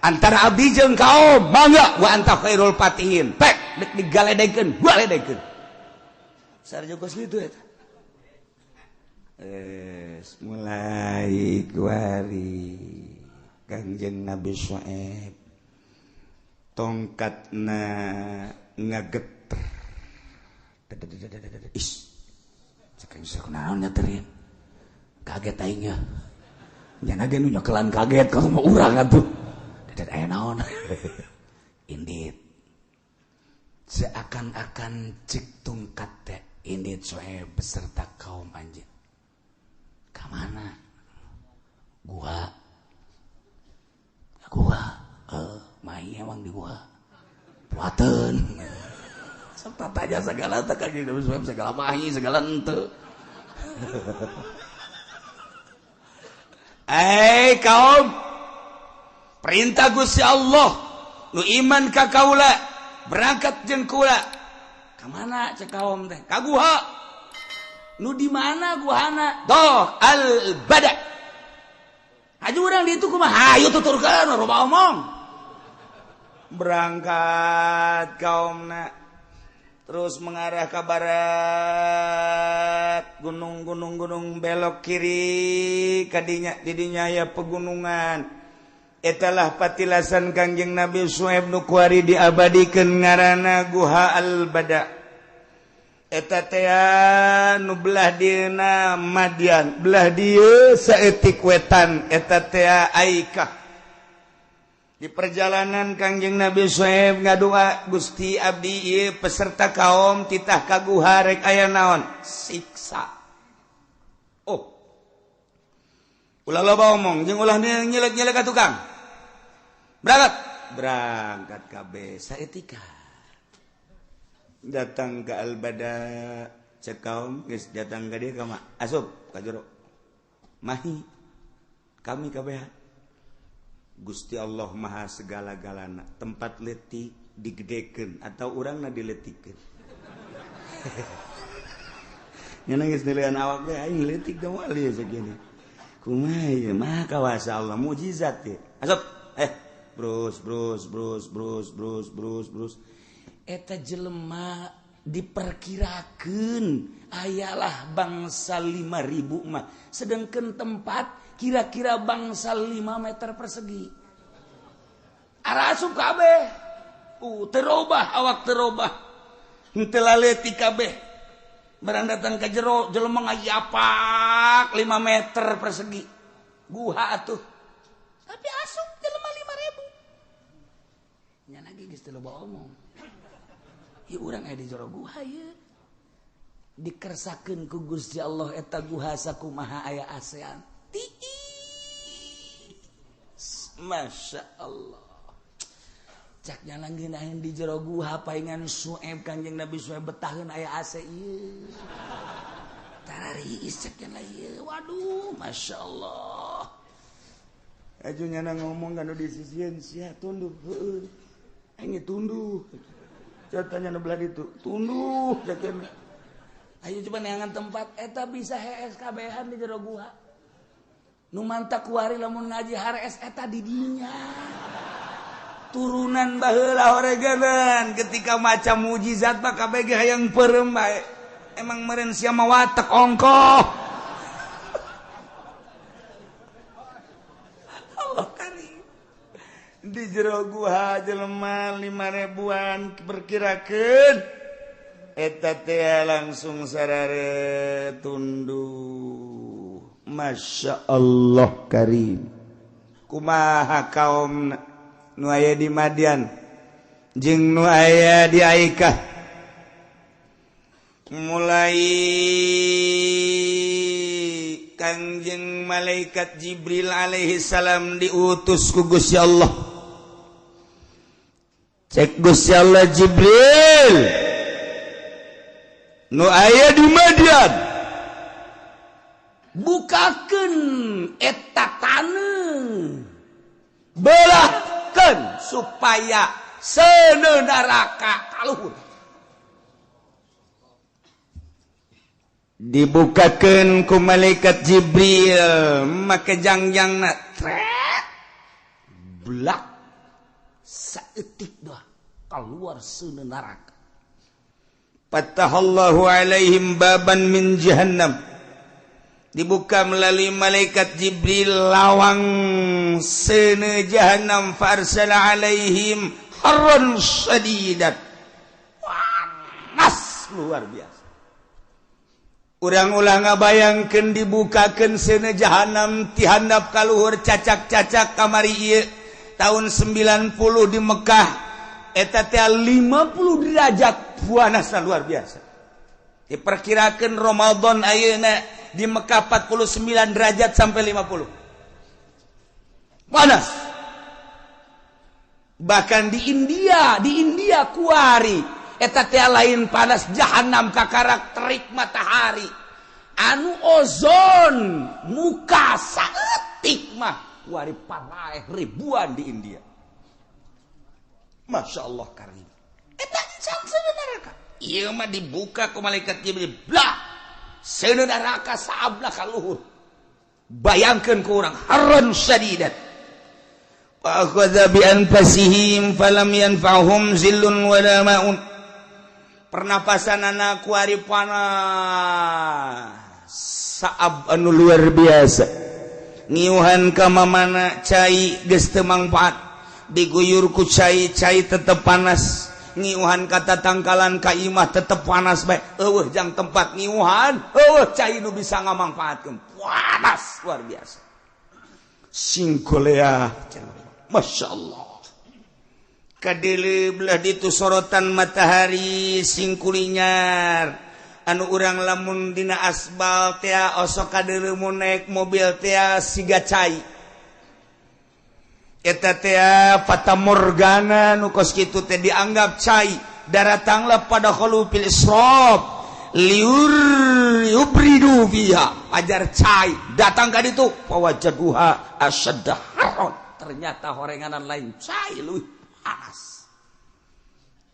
antara abdi jeung kaum, mangga, wa anta khairul fatihin. Pek dek digaledekeun, galedekeun sarjo kos kitu eta. Mulai kuari Kangjeng Nabi Syuaib tongkatna ngageter. Is cek aing, kunaon nyeterin, kaget aingnya. Nya ge nu nyekelan kaget kalau mau urang atuh. Dadat aya naon indit, seakan-akan cek tongkat teh, indit Syuaib beserta kaum anjeun. Ka mana? Gua. Gua main emang di gua. Puateun. Sok tanya segala teh ka segala mahi segala ente. Eh kaum, perintah Gusti Allah, nu iman ka kaula berangkat jeung kula. Ka mana cek kaum teh? Ka guha. Nu di mana guhana? Doh al bada. Hayu urang di itu kumaha? Hayu tuturkeun loba omong. Berangkat kaumna terus mengarah ke barat, gunung-gunung gunung, belok kiri kadinya, didinya ya pegunungan. Etalah patilasan Kangjeng Nabi Suhaib nu kuari diabadikeun ngaranna Guha Al-Bada. Eta teh nu belah dieuna Madian, belah dieu saeutik wetan eta teh Aikah. Di perjalanan Kangjeng Nabi Suhaib ngadua, Gusti, abdi ieu peserta kaum titah ka guha, rek aya naon siksa. Oh, ulah loba omong jeung ulah nyelek-nyelek ka tukang. Berangkat, berangkat kabeh. Saeutika datang ke Albada. Cek kaum, geus datang ka dieu ka asup ka jero. Mahi kami kabehan. Gusti Allah maha segala-galana, tempat letik digedekeun atau urangna diletikeun. Nya geus nilaian awak teh aing leutik teh moal ieu sakieu. Kumaha ieu mah kawasa Allah mukjizat ieu. Asup. Brus brus brus brus brus brus brus. Eta jelema diperkirakan ayalah bangsa 5.000 mah, sedangkan tempat kira-kira bangsa 5 meter persegi. Arasup kabeh. Terobah awak terobah. Henteu laleutik kabeh. Barang datang ke jero jelema ngayapak 5 meter persegi. Guha atuh. Tapi asup jelema 5.000. Nya lagi geus teu loba omong. Ieu urang aya di jero guha ieu. Dikersakeun ku Gusti Allah eta guha sakumaha aya ASEAN. Tiis. Masya Allah. Cak nyalang ngeunaheun di jero guha paingan Su'aib Kanjeng Nabi Su'aib betaheun aya AC ieu. Tarariis cak nyala ieu. Waduh, Masya Allah. Aju nyana ngomong kan di sisieun sia tunduh heueuh. Aing tunduh. Catanya nu belah ditu, tunduh cak nyana. Ayo coba neangan tempat eta bisa hees kabehan di jero guha. Nu mantak kuari lamun ngaji harees eta di dinya. Turunan baheula horeganan ketika macam mujizat mah kabeh ge hayang peureum bae. Emang meureun sia mah watek ongkoh. Allah karim. Di jero guha jelema 5.000-an perkirakeun eta teh langsung sarare tunduh. Masya Allah karim. Kumaha kaum nu aya di Madian jeung nu aya di Aikah mulai Kangjeng malaikat Jibril alaihi salam diutus ku Gusti Allah. Cek Gusti Allah, Jibril nu aya di Madian bukakeun eta taneuh, belahkeun supaya seuneu neraka kaluhur. Dibukakeun ku malaikat Jibril make jangjangna tret blak saeutik dah keluar seuneu neraka. Fatahallahu alaihim baban min jahannam. Dibuka melalui malaikat Jibril lawang seuneu jahannam, farsala alaihim harran syadidan. Panas luar biasa. Urang ulah ngabayangkeun dibukakeun seuneu jahanam ti handap ka luhur cacak-cacak kamari ieu tahun 90 di Mekah eta teh 50 derajat panasna luar biasa. Diperkirakeun Ramadan ayeuna di Mekah 49 derajat sampai 50. Panas. Bahkan di India kuari eta teh lain panas jahanam kakarak terik matahari. Anu ozon muka saeutik mah kuari paraeh ribuan di India. Masya Allah karim. Eta seuneu neraka. Ieu mah dibuka ku malaikat Jibril. Blah. Seuneu neraka saablah ka luhur. Bayangkeun ku urang harran syadidan. Wa akhadha bi anfasihim falam yanfa'hum zillun wala ma'un. Pernapasan anak kuari panas saab anu luar biasa. Ngiuhan ka mamana cai geus teu mangfaat, diguyur ku cai, cai tetep panas. Ngiuhan kata tangkalan ka imah tetep panas bae. Eueuh jang tempat ngiuhan, eueuh cai nu bisa ngamangfaatkeun. Panas luar biasa. Singkolea, Masya Allah. Kadele belah ditu sorotan matahari singkulinyar. Anu urang lamun dina asbal tea osok kadele mun naik mobil tea siga cai. Eta tea fata morgana nu kos kitu teh dianggap cai. Daratanglah pada khulufil israf liur yubridu fiha. Ajar cai datang ka ditu fawajaduha asyadda haron. Ternyata horenganan lain cai leuwih panas.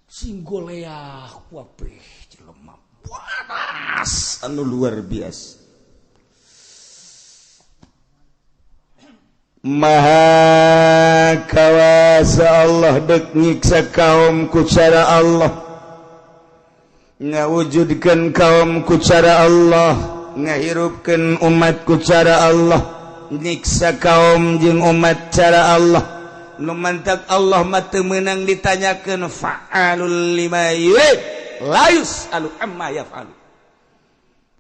Singgoleah kabeh jelema Panas anu luar biasa. Maha kawasa Allah dek nyiksa kaum ku cara Allah, ngawujudkeun kaum ku cara Allah, ngahirupkeun umat ku cara Allah, nyiksa kaum jeung umat cara Allah. Nu mantak Allah mah teu meunang ditanyakeun, fa'alul lima yurid la yus'alu amma yaf'alu.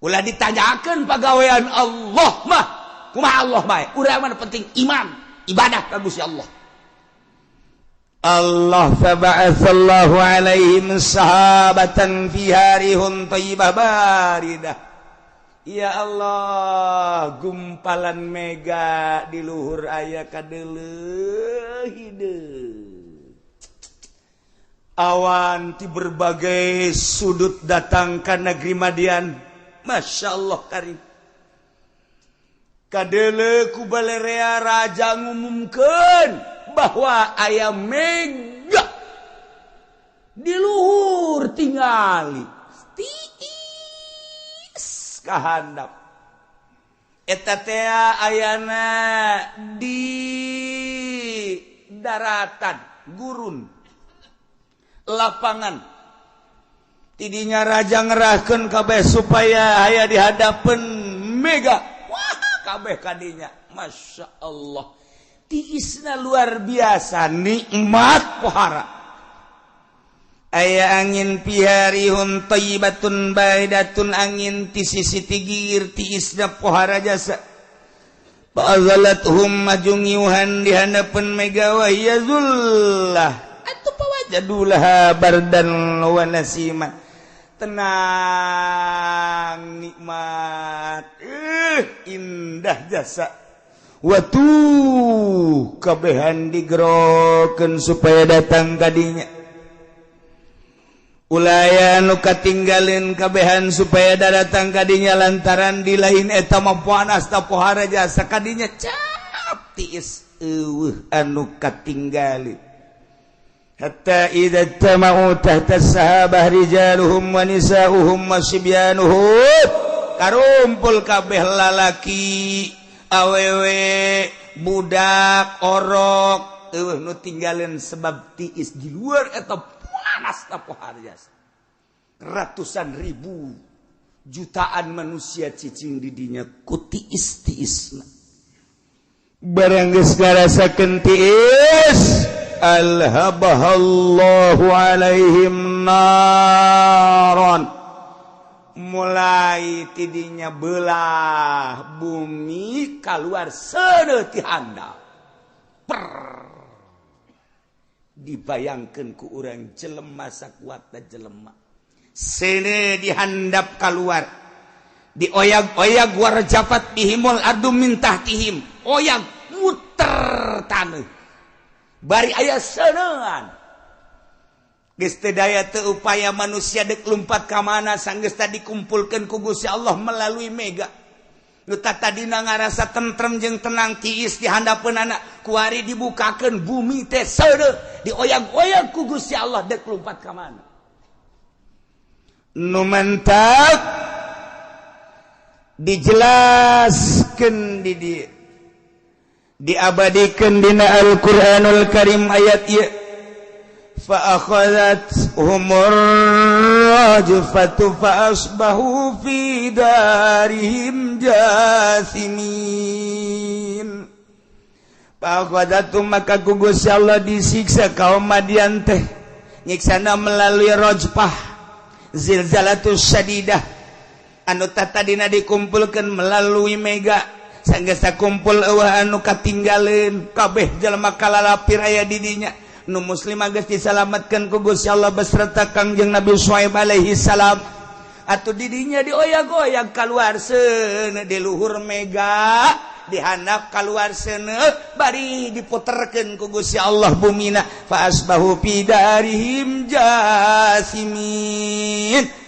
Ulah ditanyakeun pagawean Allah mah. Kumaha Allah bae, urang mah penting iman, ibadah ka Gusti Allah. Allah faba'atsallahu alaihim sahabatan fiha rihun thayyibah baridah. Ya Allah, gumpalan mega di luhur aya kadeuleuh hideung. Awan ti berbagai sudut datang ka negeri Madian. Masya Allah karim. Kadele ku balerea raja ngumumkeun bahwa aya mega di luhur tingali tiis kahandap eta teh ayana di daratan gurun lapangan. Tidinya raja ngerahkeun kabeh supaya aya di hadapan mega. Kabeh kadinya, Masya Allah, tiisna luar biasa, nikmat pohara. Aya angin piharihun thayyibatun baidatun, angin ti sisi tigir tiisna pohara jasa. Fa'azalathum maju ngiuhan di hadapan mega wa hiya zullah atuh pawajadulah bardan wa nasiman. Tenang, nikmat, indah jasa. Watu kabehan digerokeun supaya datang kadinya. Ulaya nu katinggalin kabehan supaya datang kadinya lantaran di lain eta mah panas ta pohara jasa kadinya cap tiis eueuh anu katinggalin. Hatta idza tama'u tahta sahabah rijaluhum wa nisa'uhum wa sibyanuhum, karumpul kabeh lalaki awewe budak orok eueuh nu tinggalin sebab tiis di luar eta panas ta pohara jasa. Ratusan ribu jutaan manusia cicing di dinya ku tiis-tiisna. Barang geus ngarasakeun tiis, alhabahallahu alaihim naron, mulai tidinya belah bumi keluar seuneu ti handap. Dibayangkeun ku urang jelema sakuatna jelema seuneu dihandap keluar, dioyag-oyag warjafat bihimul ardu min tahtihim, oyag muter taneuh bari aya seunean. Geus teu daya teu upaya manusia dek lumpat ka mana sanggeus tadi dikumpulkeun ku Gusti Allah melalui mega. Nu tadina ngarasa tentrem jeung tenang tiis di handapeun anak kuari dibukakeun bumi teh seuneu dioyag-oyag ku Gusti Allah dek lumpat ka mana. Nu mentak dijelaskeun di dieu, diabadikan dina Al-Qur'anul Karim ayat ieu, fa akhadhat humur rajfatu fa asbahu fi darihim jasimin. Fa akhadhatu maka ku Gusti Allah disiksa kaum Madian teh, nyiksana melalui rajfah zilzalatus syadidah anu tadina dikumpulkeun melalui mega. Sanggeus kumpul eueuh anu katinggaleun kabeh jelema kalalapir aya di dinya. Nu muslim geus disalametkeun ku Gusti Allah beserta Kangjeng Nabi Syuaib alaihi salam. Atuh di dinya dioyag-oyag kaluar seuneu di luhur mega, dihandap kaluar seuneu bari diputerkeun ku Gusti Allah bumina. Fa asbahu fi darihim jasimin.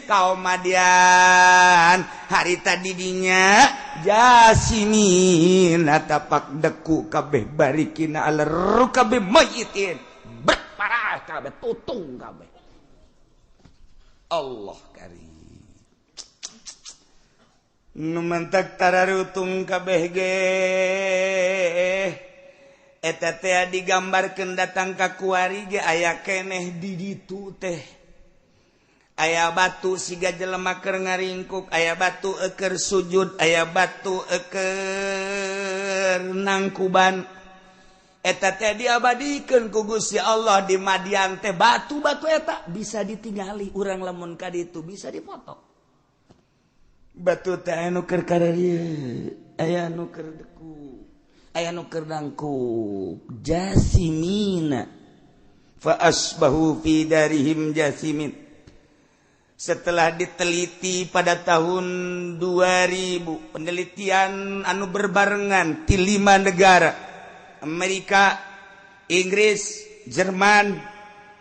Kaum Madian harita didinya jasimin tapak deku kabeh barikina ala rukabe mayitin berparah kabeh tutung kabeh. Allah karim. Nu mantak tararutung kabeh ge eta teh digambarkeun datang ka kuari ge aya keneh di ditu teh. Aya batu siga jelema keur ngaringkuk, aya batu eker sujud, aya batu eker nangkuban. Eta teh diabadikeun ku Gusti Allah di Madian teh, batu-batu eta bisa ditingali urang lamun ka ditu bisa dipoto. Batu teh aya nu keur kararieu, aya nu keur deku, aya nu keur nangkub. Jasimina fa asbahu fi darihim jasimin. Setelah diteliti pada tahun 2000, penelitian anu berbarengan di 5 negara, Amerika, Inggris, Jerman,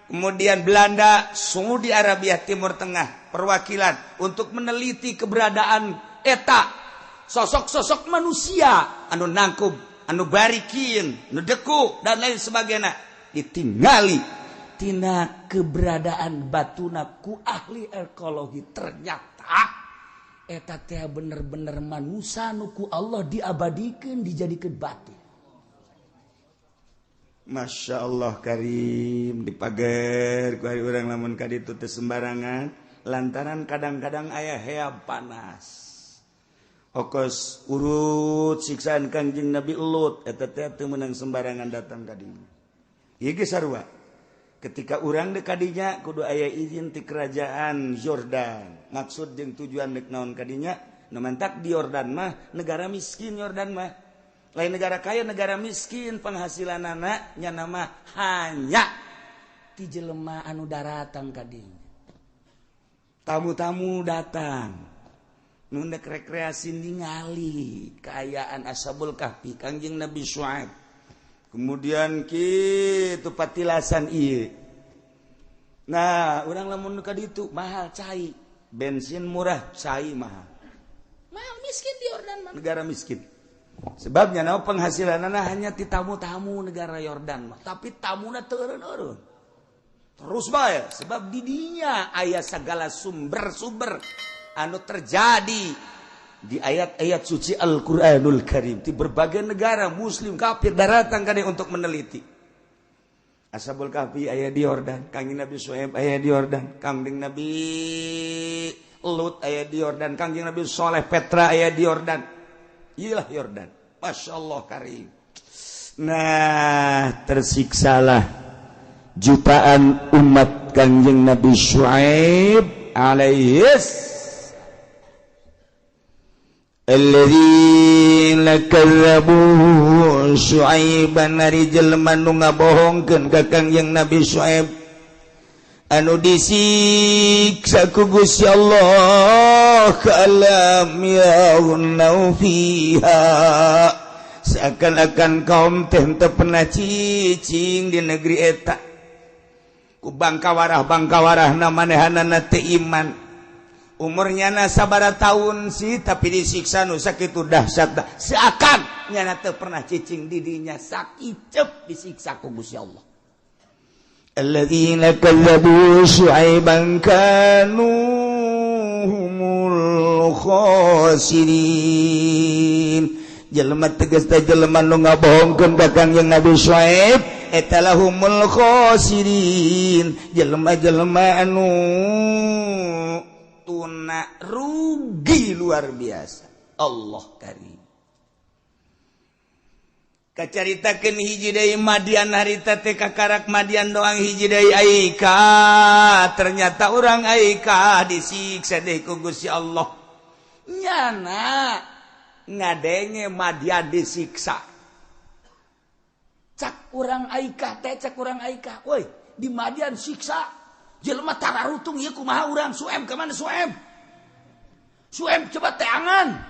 kemudian Belanda, Saudi Arabia, Timur Tengah, perwakilan untuk meneliti keberadaan eta sosok-sosok manusia anu nangkub, anu barikin, anu deku dan lain sebagainya, ditinggali tina keberadaan batuna ku ahli ekologi. Ternyata eta teh bener-bener manusia nu ku Allah diabadikeun, dijadikeun batu. Masya Allah karim, dipager ku ari urang lamun ka ditu teh sembarangan, lantaran kadang-kadang aya heab panas. Okos urut siksaan Kangjeng Nabi Lut eta teh teu meunang sembarangan datang ka dinya. Ieu ge sarua. Ketika urang dek kadinya kudu aya izin ti kerajaan Yordan. Maksud jeung tujuan dek naon kadinya? Nu mantak di Yordan mah negara miskin. Yordan mah lain negara kaya, negara miskin, penghasilanana nya nama hanya ti jelema anu daratang kadinya. Tamu-tamu datang nu dek rekreasi ningali kaayaan Ashabul Kahfi, Kangjeng Nabi Syuaib. Kemudian kitu patilasan ieu. Nah, urang lamun ka ditu mahal cai, bensin murah, cai mahal. Mahal, miskin di Yordan mah. Negara miskin. Sebabnya naon, penghasilanana hanya ti tamu-tamu negara Yordan mah, tapi tamuna teu eureun-eureun. Terus bae, sebab di dinya aya segala sumber-sumber anu terjadi di ayat-ayat suci Al-Qur'anul Karim. Di berbagai negara muslim kafir datang ka untuk meneliti. Ashabul Kahfi aya di Yordan, Kangjeng Nabi Syuaib aya di Yordan, Kangjeng Nabi Lut aya di Yordan, Kangjeng Nabi Soleh Petra aya di Yordan. Iyalah Yordan. Masya Allah karim. Nah, tersiksalah jutaan umat Kangjeng Nabi Syuaib alaihis alladzina kadzabu Syuaiban, ari jelema nu ngabohongkeun ka Kangjeng Nabi Syuaib anu disiksa ku Gusti Allah ka'lam yaghnau fiha, seakan-akan kaum teh teu pernah cicing di negeri eta. Ku bangkawarah-bangkawarahna manehanana teu iman, umurnya na sabara tahun sih tapi disiksa nu sakitu dahsyat, seakan nyana teu pernah cicing di dinya, sakicep disiksa ku Gusti Allah. Alladzina kadzabu Syuaiban kanu humul khasirin. Jelema tegas teh jelema nu ngabohongkeun ka Kangjeng Nabi Syuaib eta lahumul khasirin, jelema-jelema anu tuna rugi luar biasa. Allah karim. Kacaritakeun hiji deui Madian harita teh, kakarak Madian doang hiji deui Aika. Ternyata urang Aika disiksa deui ku Gusti Allah. Nyana ngadenge Madian disiksa. Cak urang Aika teh, cak urang Aika, woi di Madian siksa jelema tararutung ieu kumaha urang? Suem ka mana Suem? Suem coba teangan.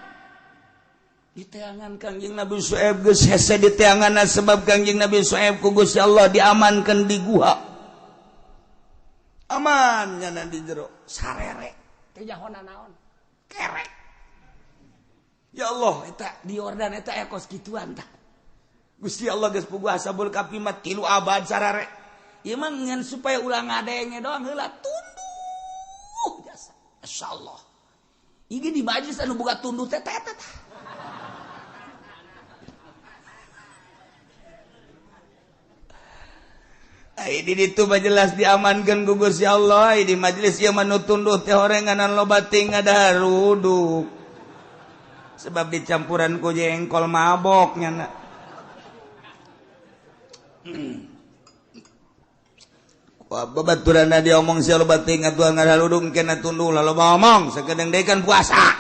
Di teangan Kangjeng Nabi Syuaib geus hese di teangan, sebab Kangjeng Nabi Syuaib ku Gusti Allah diamankan di guha. Aman nyana di jero sarere teh jahona naon kerek. Ya Allah, eta di Yordan eta aya kos kituan tah. Gusti Allah geus puguh Ashabul Kahfi mah 3 abad sarare. Ieu mah ngan supaya ulah ngadenge doang heula tunduh jasa. Masyaallah. Ieu di majelis anu boga tunduh teh teh teh. Ai di ditu mah jelas diamankeun ku Gusti Allah. Ai di majelis ieu mah nu tunduh teh horenganan loba ting ngadaruduk. Sebab dicampuran ku jengkol mabok nyana. Wah, babaturanna diomong sia loba ting atuh ngadaruduk kena tunduh lah loba omong sakedeung deui kan puasa.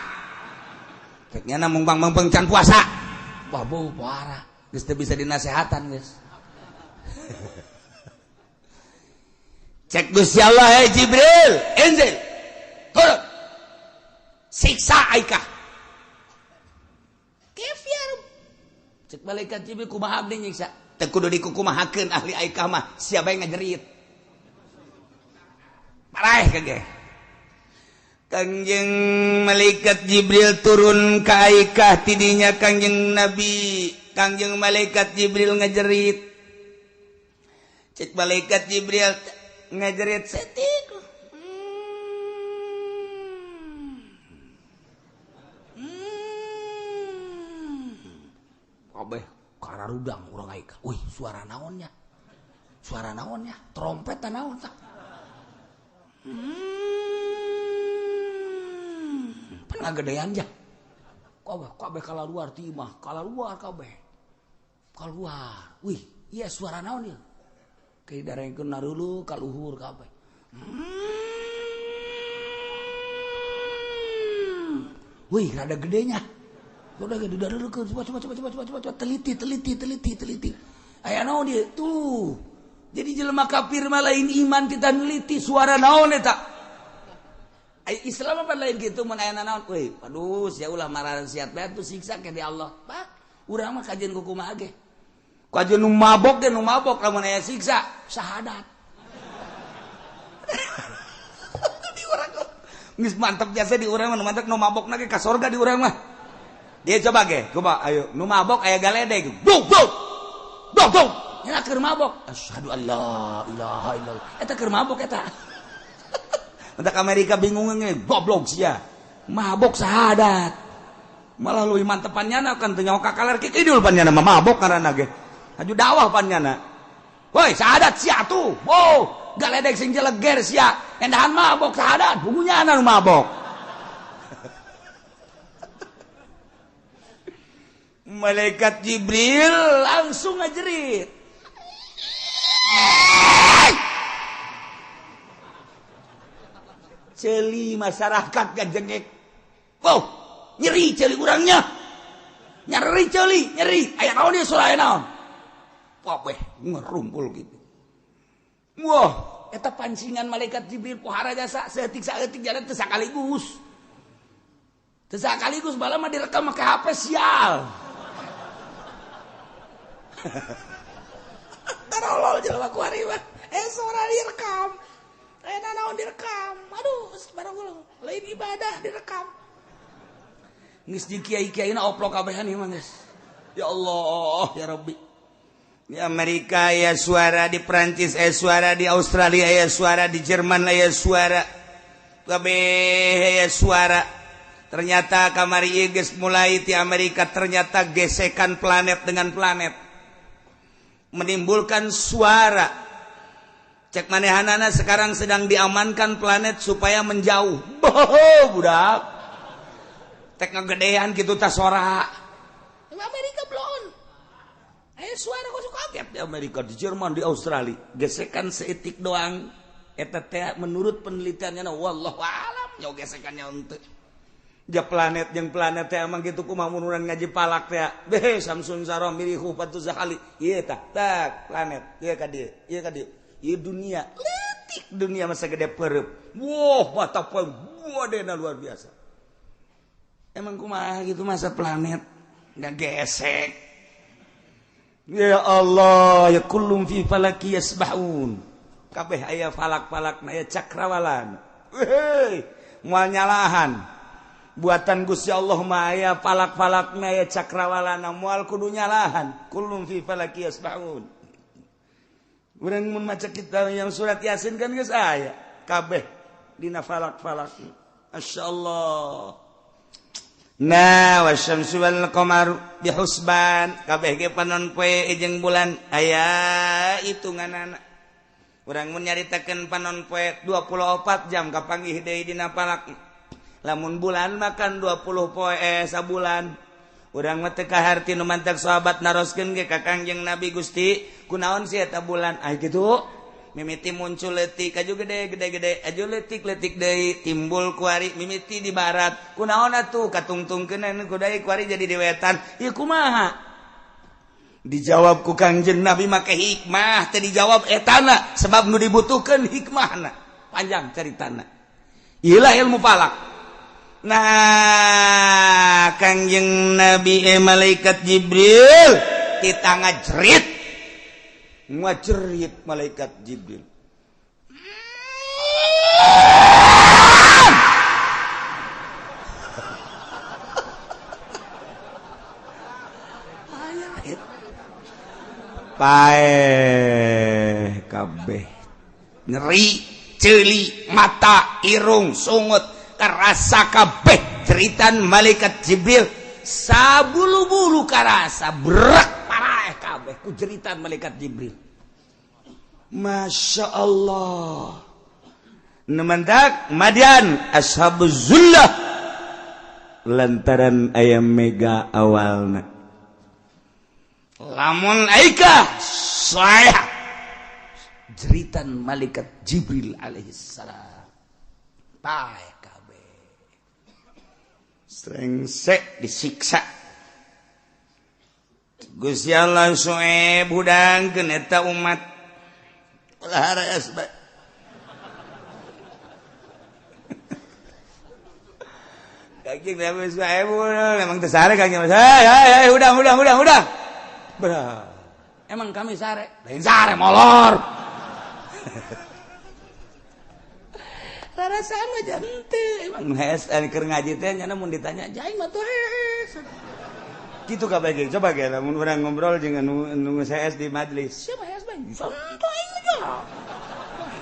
Cek nyana mung bang-bang can puasa. Wah, bau parah. Geus teu bisa dinasehatan geus. Cek Gusti Allah, hey Jibril, inzil, turun, siksa Aikah. Kef ya Rabb. Cek malaikat Jibril kumaha abdi nyiksa? Teu kudu dikukumahakeun ahli Aikah mah, siapa yang ngajerit. Paraeh kage. Kangjeng malaikat Jibril turun ka Aikah tidinya Kangjeng Nabi, Kangjeng malaikat Jibril ngajerit. Cek malaikat Jibril ngajerit setik. Kabeh kararudang urang Aikah. Wih, suara naonnya? Suara naonnya? Trompet naon tah? Pernah gedean ja. Kabeh kabeh kalaluar ti imah, kalaluar kabeh. Keluar. Wih, iya suara naon ieu? Kayak darengkeun narulu kaluhur kabeh. Wih, rada gedenya. Udah gede darulukeun, coba coba coba coba coba coba teliti teliti teliti teliti. Aya naon ieu? Tuh. Jadi jelema kafir mah lain iman kita neliti suara naon eta. Ai Islam apa lain gitu mun aya naon? Wih, aduh sia ulah marahan siat bae tuh siksa ke di Allah. Pak, urang mah kajian ku kumaha ge. Kajian nu mabok ge nu mabok lamun aya siksa syahadat. Di urang geus mantep biasa di urang mah nu mantep nu mabokna ge ka sorga di urang mah. Dia coba ge, coba ayo nu mabok aya galedeg. Buk buk. Buk buk. Nya keur mabok. Asyhadu alla ilaha illallah. Eta keur mabok eta. Entak Amerika bingung nge, goblok sia. Mabok syahadat. Malah leuwih mantepan nyana kan teu nyaho ka kaler kidul pan nyana mah mabok ngaranna ge. Haju dakwah pan nyana. Woi, syahadat sia tuh. Wow, galedeg sing jeleger sia. Endahan mabok syahadat, bungunya nu mabok. Malaikat Jibril langsung ngajerit. Celi masyarakat gajengek. Wow, nyeri celi urangnya. Nyeri celi, nyeri. Aya naon ieu suara naon? Wah, ngerumpul gitu. Wah, eta pancingan malaikat Jibril pohara jasa saeutik-saeutik jalan teu sakaligus. Teu sakaligus bala mah direkam make HP sial. Tarolol jelema ku ari mah. Suara direkam. Naon direkam. Aduh, barang lain ibadah direkam. Geus di kiai-kiaina oplok kabehan ieu mah geus. Ya Allah, ya Rabbi. Di Amerika ya suara, di Prancis ya suara, di Australia ya suara, di Jerman ya suara, kabeh ya suara. Ternyata kamari geus mulai di Amerika ternyata gesekan planet dengan planet menimbulkan suara. Cek manehanana sekarang sedang diamankan planet supaya menjauh. Boh, budak. Tek ngegedean gitu ta sora. Amerika belum. Suara kok suka di Amerika, di Jerman, di Australia gesekan seetik doang eta teh menurut penelitiannya wallahu alam nyaw gesekannya untuk ja planet jeung planet teh emang gitu kumaha mun urang ngaji palak teh beh Samsun Sarom mirihu patu zakali ieu tah tak planet ieu ka dieu ieu ka dieu ieu dunia leutik dunia masa gede pereup wah mata poe wadena luar biasa emang kumaha gitu masa planet nggak gesek. Ya Allah, ya kullum fi falaki yasbahun. Kabeh aya falak-falak aya cakrawalan. Hei, moal nyalahan. Buatan Gusti Allah mah aya falak-falakna aya cakrawalana moal kudu nyalahan. Kullum fi falaki yasbahun. Urang mun maca kitab yang surat Yasin kan geus aya kabeh dina falak-falak. Masyaallah. Nah wasyamsu wal qamaru bihusban kabeh ge panon poe jeung bulan aya hitunganana. Urang mun nyaritakeun panon poe 24 jam kapanggih deui dina palak. Lamun bulan makan 20 poe sabulan. Urang mah teu kaharti nu mantak sahabat naroskeun ge ka Kangjeng Nabi Gusti, kunaon sih eta bulan? Ah kitu. Mimiti muncul leutik aju gede gede gede aju leutik leutik deui timbul kuari mimiti di barat kunaon atuh katungtungkeun ku deui kuari jadi di wetan ieu kumaha dijawab ku Kangjeng Nabi make hikmah teh dijawab etana sebab nu dibutuhkeun hikmahna panjang caritana ieu lah ilmu falak. Nah Kangjeng Nabi malaikat Jibril kita ngajerit ngajerit malaikat Jibril paeh kabeh nyeri ceuli mata irung sungut karasa kabeh jeritan malaikat Jibril sabulu-bulu karasa berak paraeh kabeh ku jeritan malaikat Jibril. Masya Allah. Nemendak Madian ashabuz zullah lantaran ayam mega awalna. Lamun aika saya jeritan malaikat Jibril alaihissalam. Paeh kabeh. Srengsek disiksa. Gusti Allah Su'aib hudangkeun eta umat. Ulah hareas bae. Kangjeng Nabi Su'aib emang teu sare Kangjeng. Hei hei hudang hudang hudang hudang. Berah. Emang kami sare? Lain sare molor. Rarasaan mah henteu. Emang hees keur ngaji teh nya mun ditanya jai mah tuh hees. Kitu kabeh ge coba ge lamun urang ngobrol jeung anu hees di majelis. Siapa hees bae? Santai aing mah.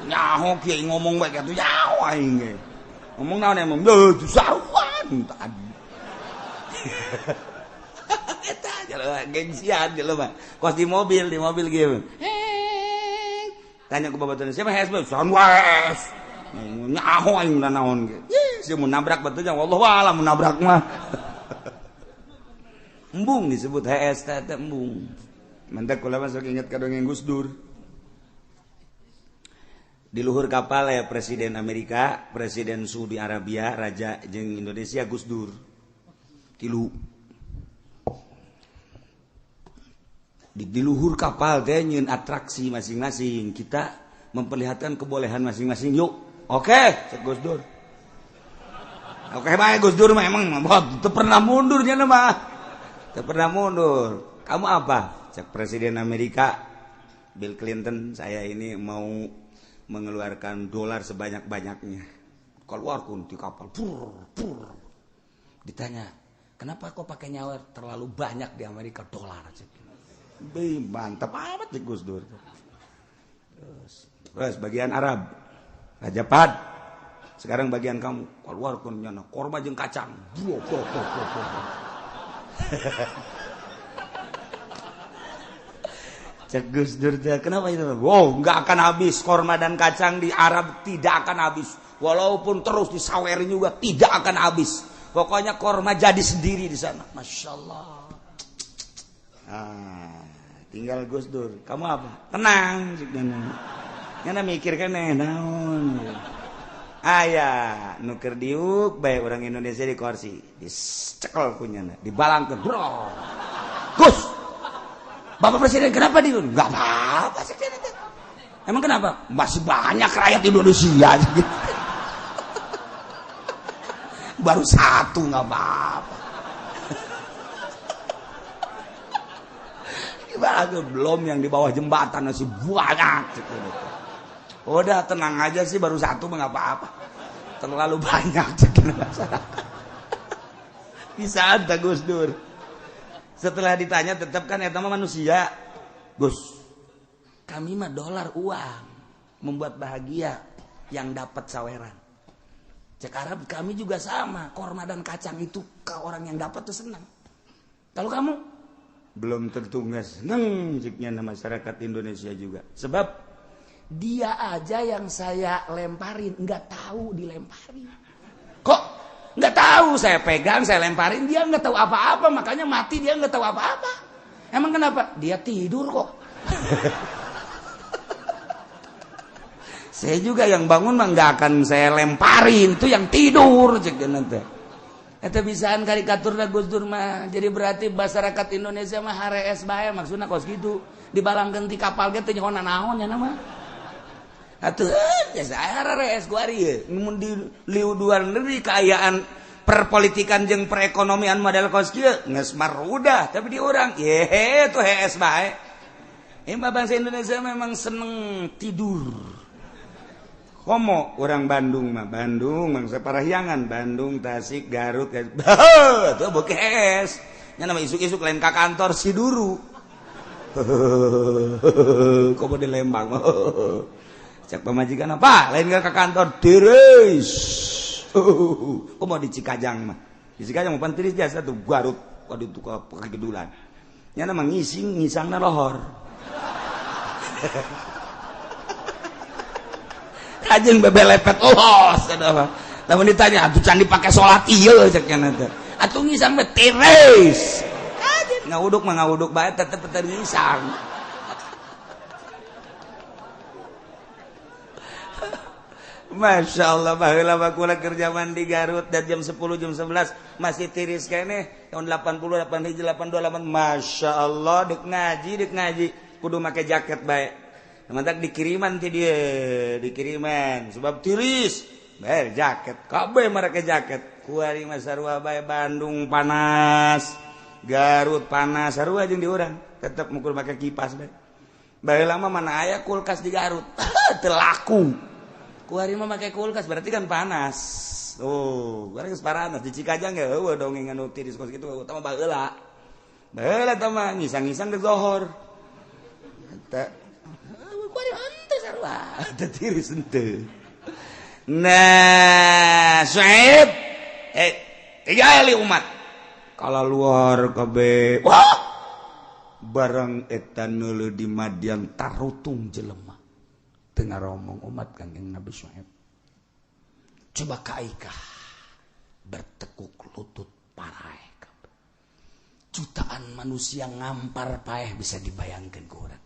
Nyaho kieu ngomong bae kitu nyaho aing ge. Ngomong naon emang deuh saruan tadi. Eta jelema gengsian jelema. Kos di mobil ge. Tanya ku babaturan siapa hees bae? Saruan hees. Nyaho aing naon ge. Sia mun nabrak batunya wallahu a'lam mun nabrak mah. Embung disebut HS teh embung. Mantak kula masuk ingat ka dongeng Gus Dur. Di luhur kapal ya Presiden Amerika, Presiden Saudi Arabia, Raja jeung Indonesia Gus Dur. Tilu. Di luhur kapal teh nyieun atraksi masing-masing. Kita memperlihatkan kebolehan masing-masing. Yuk. Oke, cek Gus Dur. Oke bae Gus Dur mah emang teu pernah mundur nya mah. Teu pernah mundur. Kamu apa? Cek Presiden Amerika Bill Clinton, saya ini mau mengeluarkan dolar sebanyak-banyaknya. Keluar kun di kapal. Pur, pur. Ditanya, kenapa kok pakai nyawer terlalu banyak di Amerika dolar? Be, mantap amat cek Gus Dur. Terus bagian Arab, Raja Pad. Sekarang bagian kamu, keluar kun nyana korma jeung kacang. Bro, bro, bro, bro, bro. Cek Gus Dur, kenapa itu? Wow, nggak akan habis korma dan kacang di Arab, tidak akan habis. Walaupun terus disawerin juga tidak akan habis. Pokoknya korma jadi sendiri di sana. Masya Allah. Ah, tinggal Gus Dur. Kamu apa? Tenang. Nyana mikir kan naon. Aya, nuker diuk bae orang Indonesia di kursi, dicekel punya, dibalangkeun. Bro. Gus. Bapak Presiden kenapa di? Enggak apa-apa sih. Emang kenapa? Masih banyak rakyat Indonesia. Baru satu nggak apa-apa. Gimana belum yang di bawah jembatan masih banyak. Udah tenang aja sih, baru satu nggak apa-apa. Terlalu banyak masyarakat. Bisa ada Gus Dur. Setelah ditanya tetap kan eta mah manusia. Gus, kami mah dolar uang membuat bahagia yang dapat saweran. Cek Arab kami juga sama, korma dan kacang itu ke orang yang dapat tuh senang. Kalau kamu belum tentu nggak seneng ceknya masyarakat Indonesia juga. Sebab dia aja yang saya lemparin nggak tahu dilemparin. Kok nggak tahu saya pegang, saya lemparin, dia nggak tahu apa-apa, makanya mati dia nggak tahu apa-apa. Emang kenapa? Dia tidur kok. Saya juga yang bangun mah nggak akan saya lemparin, itu yang tidur cek nanti. Eta bisaan karikatur da Gus Dur mah. Jadi berarti masyarakat Indonesia mah harees bae maksudna kos kitu. Dibalangkeun ti kapal ge teu nyaho naon nya mah. Atuh ya saya harees ku ari ieu. Mun di luar negeri kaayaan perpolitikan jeung perekonomian model kos kieu geus marudah, tapi di urang ye tuh hees bae. Emang bangsa Indonesia memang seneng tidur. Komo orang Bandung mah, Bandung bangsa Parahyangan, Bandung, Tasik, Garut, tuh bokes. Nya nama isuk-isuk lain ka kantor si duru. Komo di Lembang. Cek pamajikan apa? Lain ka kantor tiris. Komo di Cikajang mah. Di Cikajang mah pan tiris biasa tuh Garut, waduh tuh ka kegedulan. Nya nama ngising, ngisangna lohor. Ajeng bebelepet los ada. Lamun ditanya atuh can dipake salat ieu cek nya teh. Atuh ngisang mah tiris. Ajeng ngawuduk mah ngawuduk bae tetep teu ngisang. Masya Allah baheula mah kula kerja mandi Garut dan jam 10 jam 11 masih tiris keneh tahun 80 8 hiji 82 8 Masya Allah dek ngaji kudu make jaket bae. Mantak dikiriman ti dia, dikiriman sebab tiris, bayar jaket, kabeh mereka jaket. Kuari mah sarua bae Bandung panas, Garut panas, sarua jeung di urang, tetep mukul make kipas bae. Baheula mah mana aya kulkas di Garut, teu laku. Kuari mah make kulkas berarti kan panas. Oh, kuari geus panas di Cikajang ge heueuh dongengan nu tiris kos kitu utama baheula. Baheula tah mah ngisang-ngisang geus zohor. Eta tiris ente. Nah, Syuaib tiga kali umat kalau luar kabeh wah barang eta neuleuh di Madian tarutung jelema teu ngaromong umat Kangjeng Nabi Syuaib. Coba kaikah bertekuk lutut paraeh kabeh. Jutaan manusia ngampar paeh bisa dibayangkeun ku urang.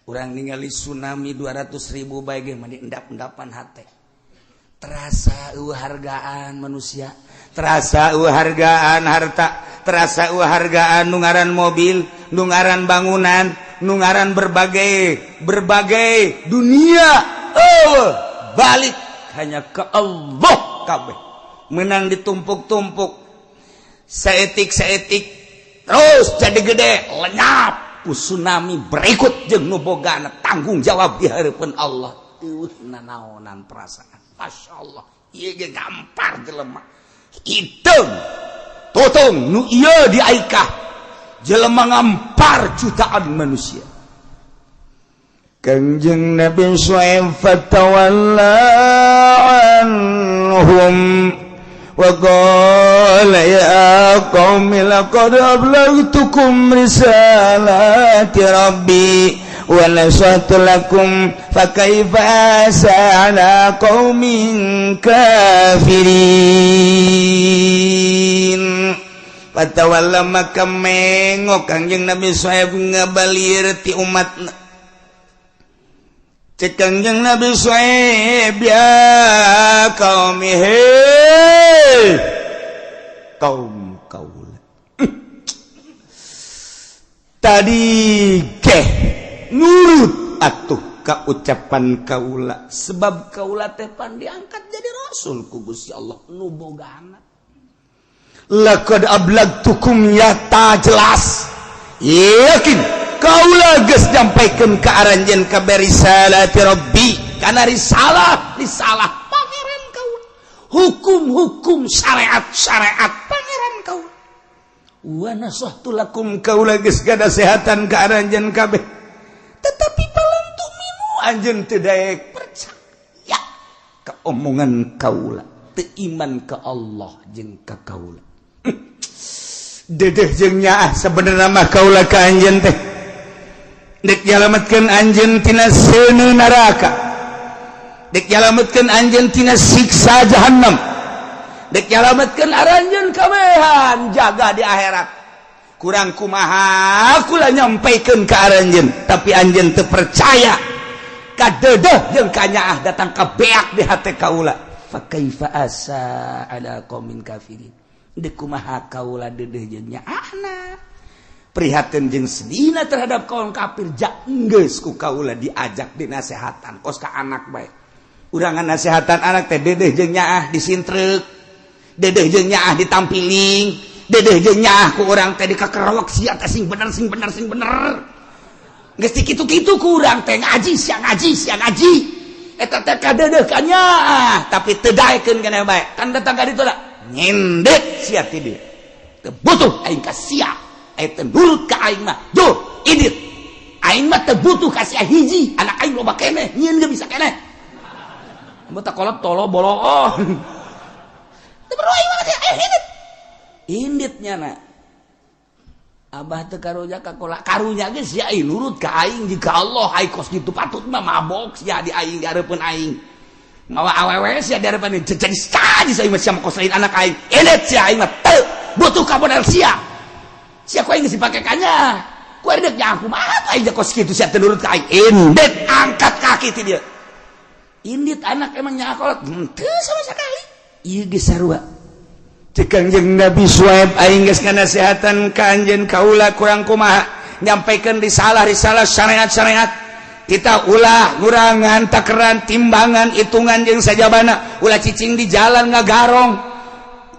Urang ningali tsunami 200.000 bae ge mah endap-endapan hate. Terasa eueuh hargaan manusia, terasa eueuh hargaan harta, terasa eueuh hargaan nu ngaran mobil, nu ngaran bangunan, nu ngaran berbagai dunia. Eueuh balik hanya ke Allah kabeh. Menang ditumpuk-tumpuk. Saetik-saetik terus jadi gede, lenyap. Tsunami berikut jeung nu bogana tanggung jawab di hareupeun Allah. Eueuh nanaonan perasaan. Masya Allah, ieu ge gampar jelema. Hitung totong nu ieu di Aikah jelema ngampar jutaan manusia. Kangjeng Nabi Syuaib fatawalla anhum wa qala ya qaumi laqad ablaghtukum risalati rabbi wa nasahtu lakum fa kaifa asa ala qaumin kafirin. Fatawalla maka mengok Kangjeng Nabi Syuaib ngabalir ti umatna. Cek Kangjeng Nabi Syuaib ya qaumi hei kaum kaula tadi geh nurut atuh ka ucapan kaula sebab kaula teh pan diangkat jadi rasul ku Gusti Allah nu bogana. Laqad ablagtukum ya ta jelas yakin kaula geus nyampaikeun ka aranjeun ka risalati rabbi kana risalah pangeran kaula, hukum-hukum syariat-syariat pangeran kaula. Wa nasahtu lakum kaula geus gadasehatan ka aranjeun kabeh, tetapi palan tuminu anjeun teu daek percaya ka omongan kaula. Teu iman ke Allah jeung ka kaula. Dedeh jeung nyaah sebenarnya mah kaula ka anjeun teh dek nyalametkeun anjeun tina seuneu neraka, dek nyalametkeun anjeun tina siksa jahannam, dek nyalametkeun aranjeun kabehan jaga di akhirat. Kurang kumaha kula nyampaikeun ka aranjeun, tapi anjeun teu percaya. Kadedeh jeung kanyaah datang ka beak di hate kaula. Fa kaifa asa ala qaumin kafirin? Dek kumaha kaula dedeh jeung nyaahna, prihatin jeung sedihna terhadap kaum kafir? Jak geus ku kaula diajak, dinasehatan kos ka anak bae. Urangan nasehatan anak teh dedeh jeung nyaah disintrek, dedeh jeung nyaah ditampiling, dedeh jeung nyaah ku urang teh dikakerowok, "Sia teh sing bener, sing bener, sing bener." Geus kitu-kitu ku urang teh, "Ngaji sia, ngaji sia, ngaji." Eta teh kadedeh kanyaah, tapi teu daekeun keneh bae kan. Datang ka ditu lah, "Nyendek sia ti dieu, teu butuh aing ka sia, aing teu nurut ka aing mah, duh indit. Aing mah teu butuh ka sia hiji, anak aing loba keneh, nyieun ge bisa keneh." Mun tak kolot tolo boloon. Teu perlu aing mah sia, aing indit. Inditnya na. Abah teu karunya ka kola, karunya ge sia aing nurut ka aing jika Allah aing kos kitu patut mah mabok sia di aing, di hareupeun aing. Ngawa awewe sia di hareupeun, jadi saji sia mah, sia mah kos lain anak aing. Indit sia, aing mah teu butuh ka modal sia. Sia ku aing geus dipake kanya. Ku aing dek aku mah aing kos kitu sia teu nurut ka aing. Indit, angkat kaki ti dieu. Indit anak emang nyakolot henteu sama sekali. Ieu geus sarua. Cek Kangjeng Nabi Syuaib, aing geus nganasehatan ka anjeun kaula, kurang kumaha nyampaikeun risalah-risalah, syariat-syariat kita, ulah ngurangan takeran, timbangan, hitungan jeung sajabana, ulah cicing di jalan ngagarong,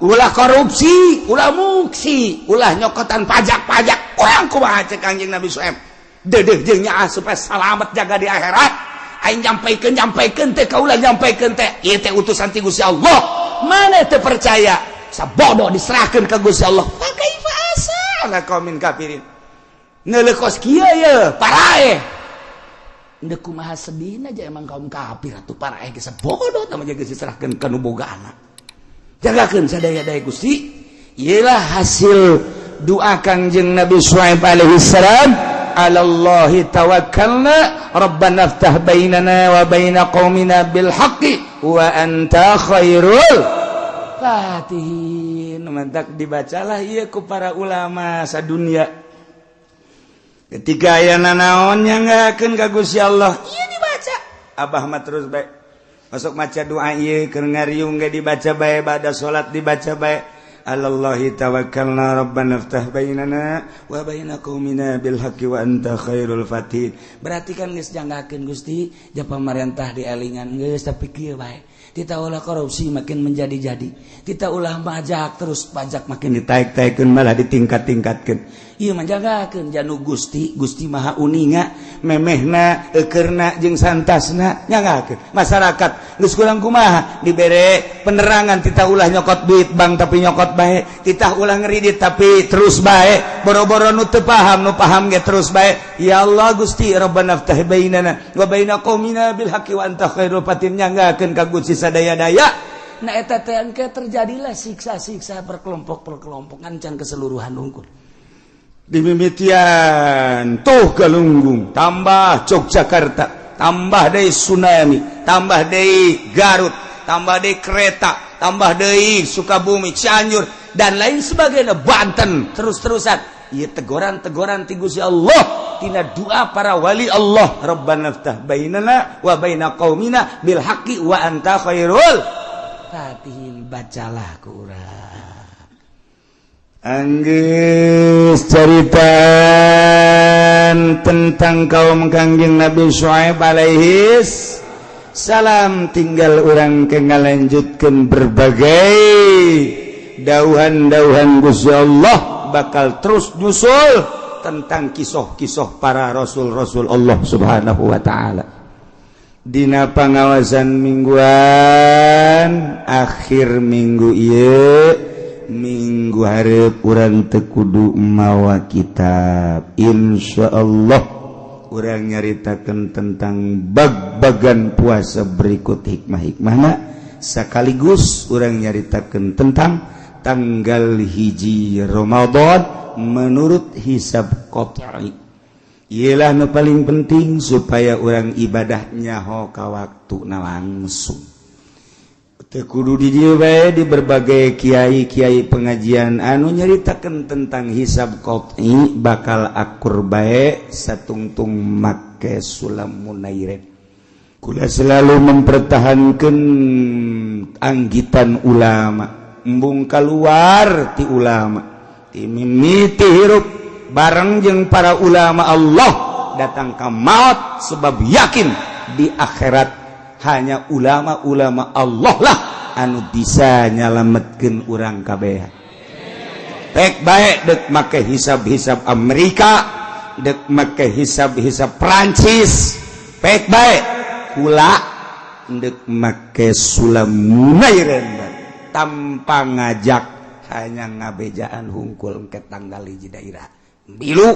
ulah korupsi, ulah muksi, ulah nyokotan pajak-pajak. Kurang kumaha cek Kangjeng Nabi Syuaib, dedeh jeung nyaah supaya salamet jaga di akhirat. Aing nyampaikeun, nyampaikeun teh kaula, nyampaikeun teh ieu teh utusan ti Gusti Allah, mana teu percaya? Sabodo diserahkeun ka Gusti Allah. Fa kaifa asa ala qaumin kafirin? Neuleuh kos kieu ye paraeh. Ndek kumaha sedihna aja emang kaum kafir atuh? Paraeh geus bodoh tah mah, geus diserahkeun ka nu boga anak. Jagakeun sadaya-daya Gusti. Iyalah hasil doa Kangjeng Nabi Syuaib alaihi salam. Alallahi tawakkalna, rabbana ftah bainana wa baina qaumina bil haqqi wa anta khairul fatihin. Mantak dibacalah ieu ku para ulama sadunia ketika aya nanaon nyanggakeun ka Gusti Allah, ieu dibaca. Abah mah terus bae masuk maca doa ieu, keur ngariung ge dibaca bae, bada salat dibaca bae. Alallahi tawakkalna, rabbana ftah bainana wa baina qaumina bil haqqi wa anta khairul fatihin. Berarti kan geus janggakeun Gusti, ja pamarentah dielingan geus, tapi kieu bae. Kita ulah korupsi makin menjadi-jadi, kita ulah pajak terus, pajak makin ditaik-taikkeun, malah ditingkat-tingkatkeun. Ieu mah jagakeun janu Gusti. Gusti Maha uninga memehna, eukeurna jeung santasna. Nyanggakeun masyarakat geus kurang kumaha dibere penerangan, titah ulah nyokot duit bank tapi nyokot bae, titah ulah ngeridit tapi terus bae, boro-boro nu teu paham, nu paham ge terus bae. Ya Allah Gusti, rabbana ftah bainana wa baina qaumina bil haqqi wa anta khairul fatihin. Nyanggakeun ka Gusti sadaya-daya. Nah, eta teh engke terjadilah siksa-siksa berkelompok berkelompok, ngancang keseluruhan unggul. Dimimitian tuh Galunggung, tambah Yogyakarta, tambah deui tsunami, tambah deui Garut, tambah deui kereta, tambah deui Sukabumi, Cianjur, dan lain sebagainya, Banten, terus-terusan. Ieu teguran-teguran ti Gusti Allah tina doa para wali Allah, rabbana ftah bainana wa baina qaumina bil haqqi wa anta khairul fatihin. Bacalah ku urang. Anggeus ceritaan tentang kaum Kangjeng Nabi Syuaib alaihi salam, tinggal urang ke ngalanjutkeun berbagai dauhan-dauhan Gusti Allah bakal terus nyusul tentang kisah-kisah para rasul-rasul Allah Subhanahu wa taala. Dina pangawasan mingguan akhir minggu ieu, minggu hareup urang teu kudu mawa kitab. Insyaallah urang nyaritakeun tentang bag-bagan puasa berikut hikmah-hikmahna. Sekaligus urang nyaritakeun tentang tanggal 1 Ramadan menurut hisab qot'i. Ialah nu paling penting supaya urang ibadah nyaho ka waktuna langsung. Teu kudu di dieu bae, di berbagai kiai-kiai pengajian anu nyaritakeun tentang hisab qot'i bakal akur bae satungtung make sulam munairen. Kula selalu mempertahankan anggitan ulama, embung keluar ti ulama, ti mimiti hirup bareng jeung para ulama Allah datang ke maut, sebab yakin di akhirat hanya ulama-ulama Allah lah anu bisa nyalametkeun urang kabeh. Pek bae dek make hisab-hisab Amerika, dek make hisab-hisab Prancis, pek bae, kula dek make sulam munairen tanpa ngajak, hanya ngabejaan hungkul ke tanggal 1 daerah bilu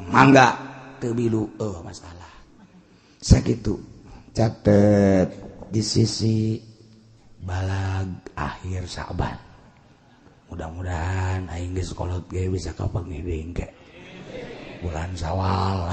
mangga, teu bilu oh masalah. Sakitu, catet di sisi balag akhir Sa'ban. Mudah-mudahan aing geus kolot ge bisa kapanggih deui engke bulan Sawal.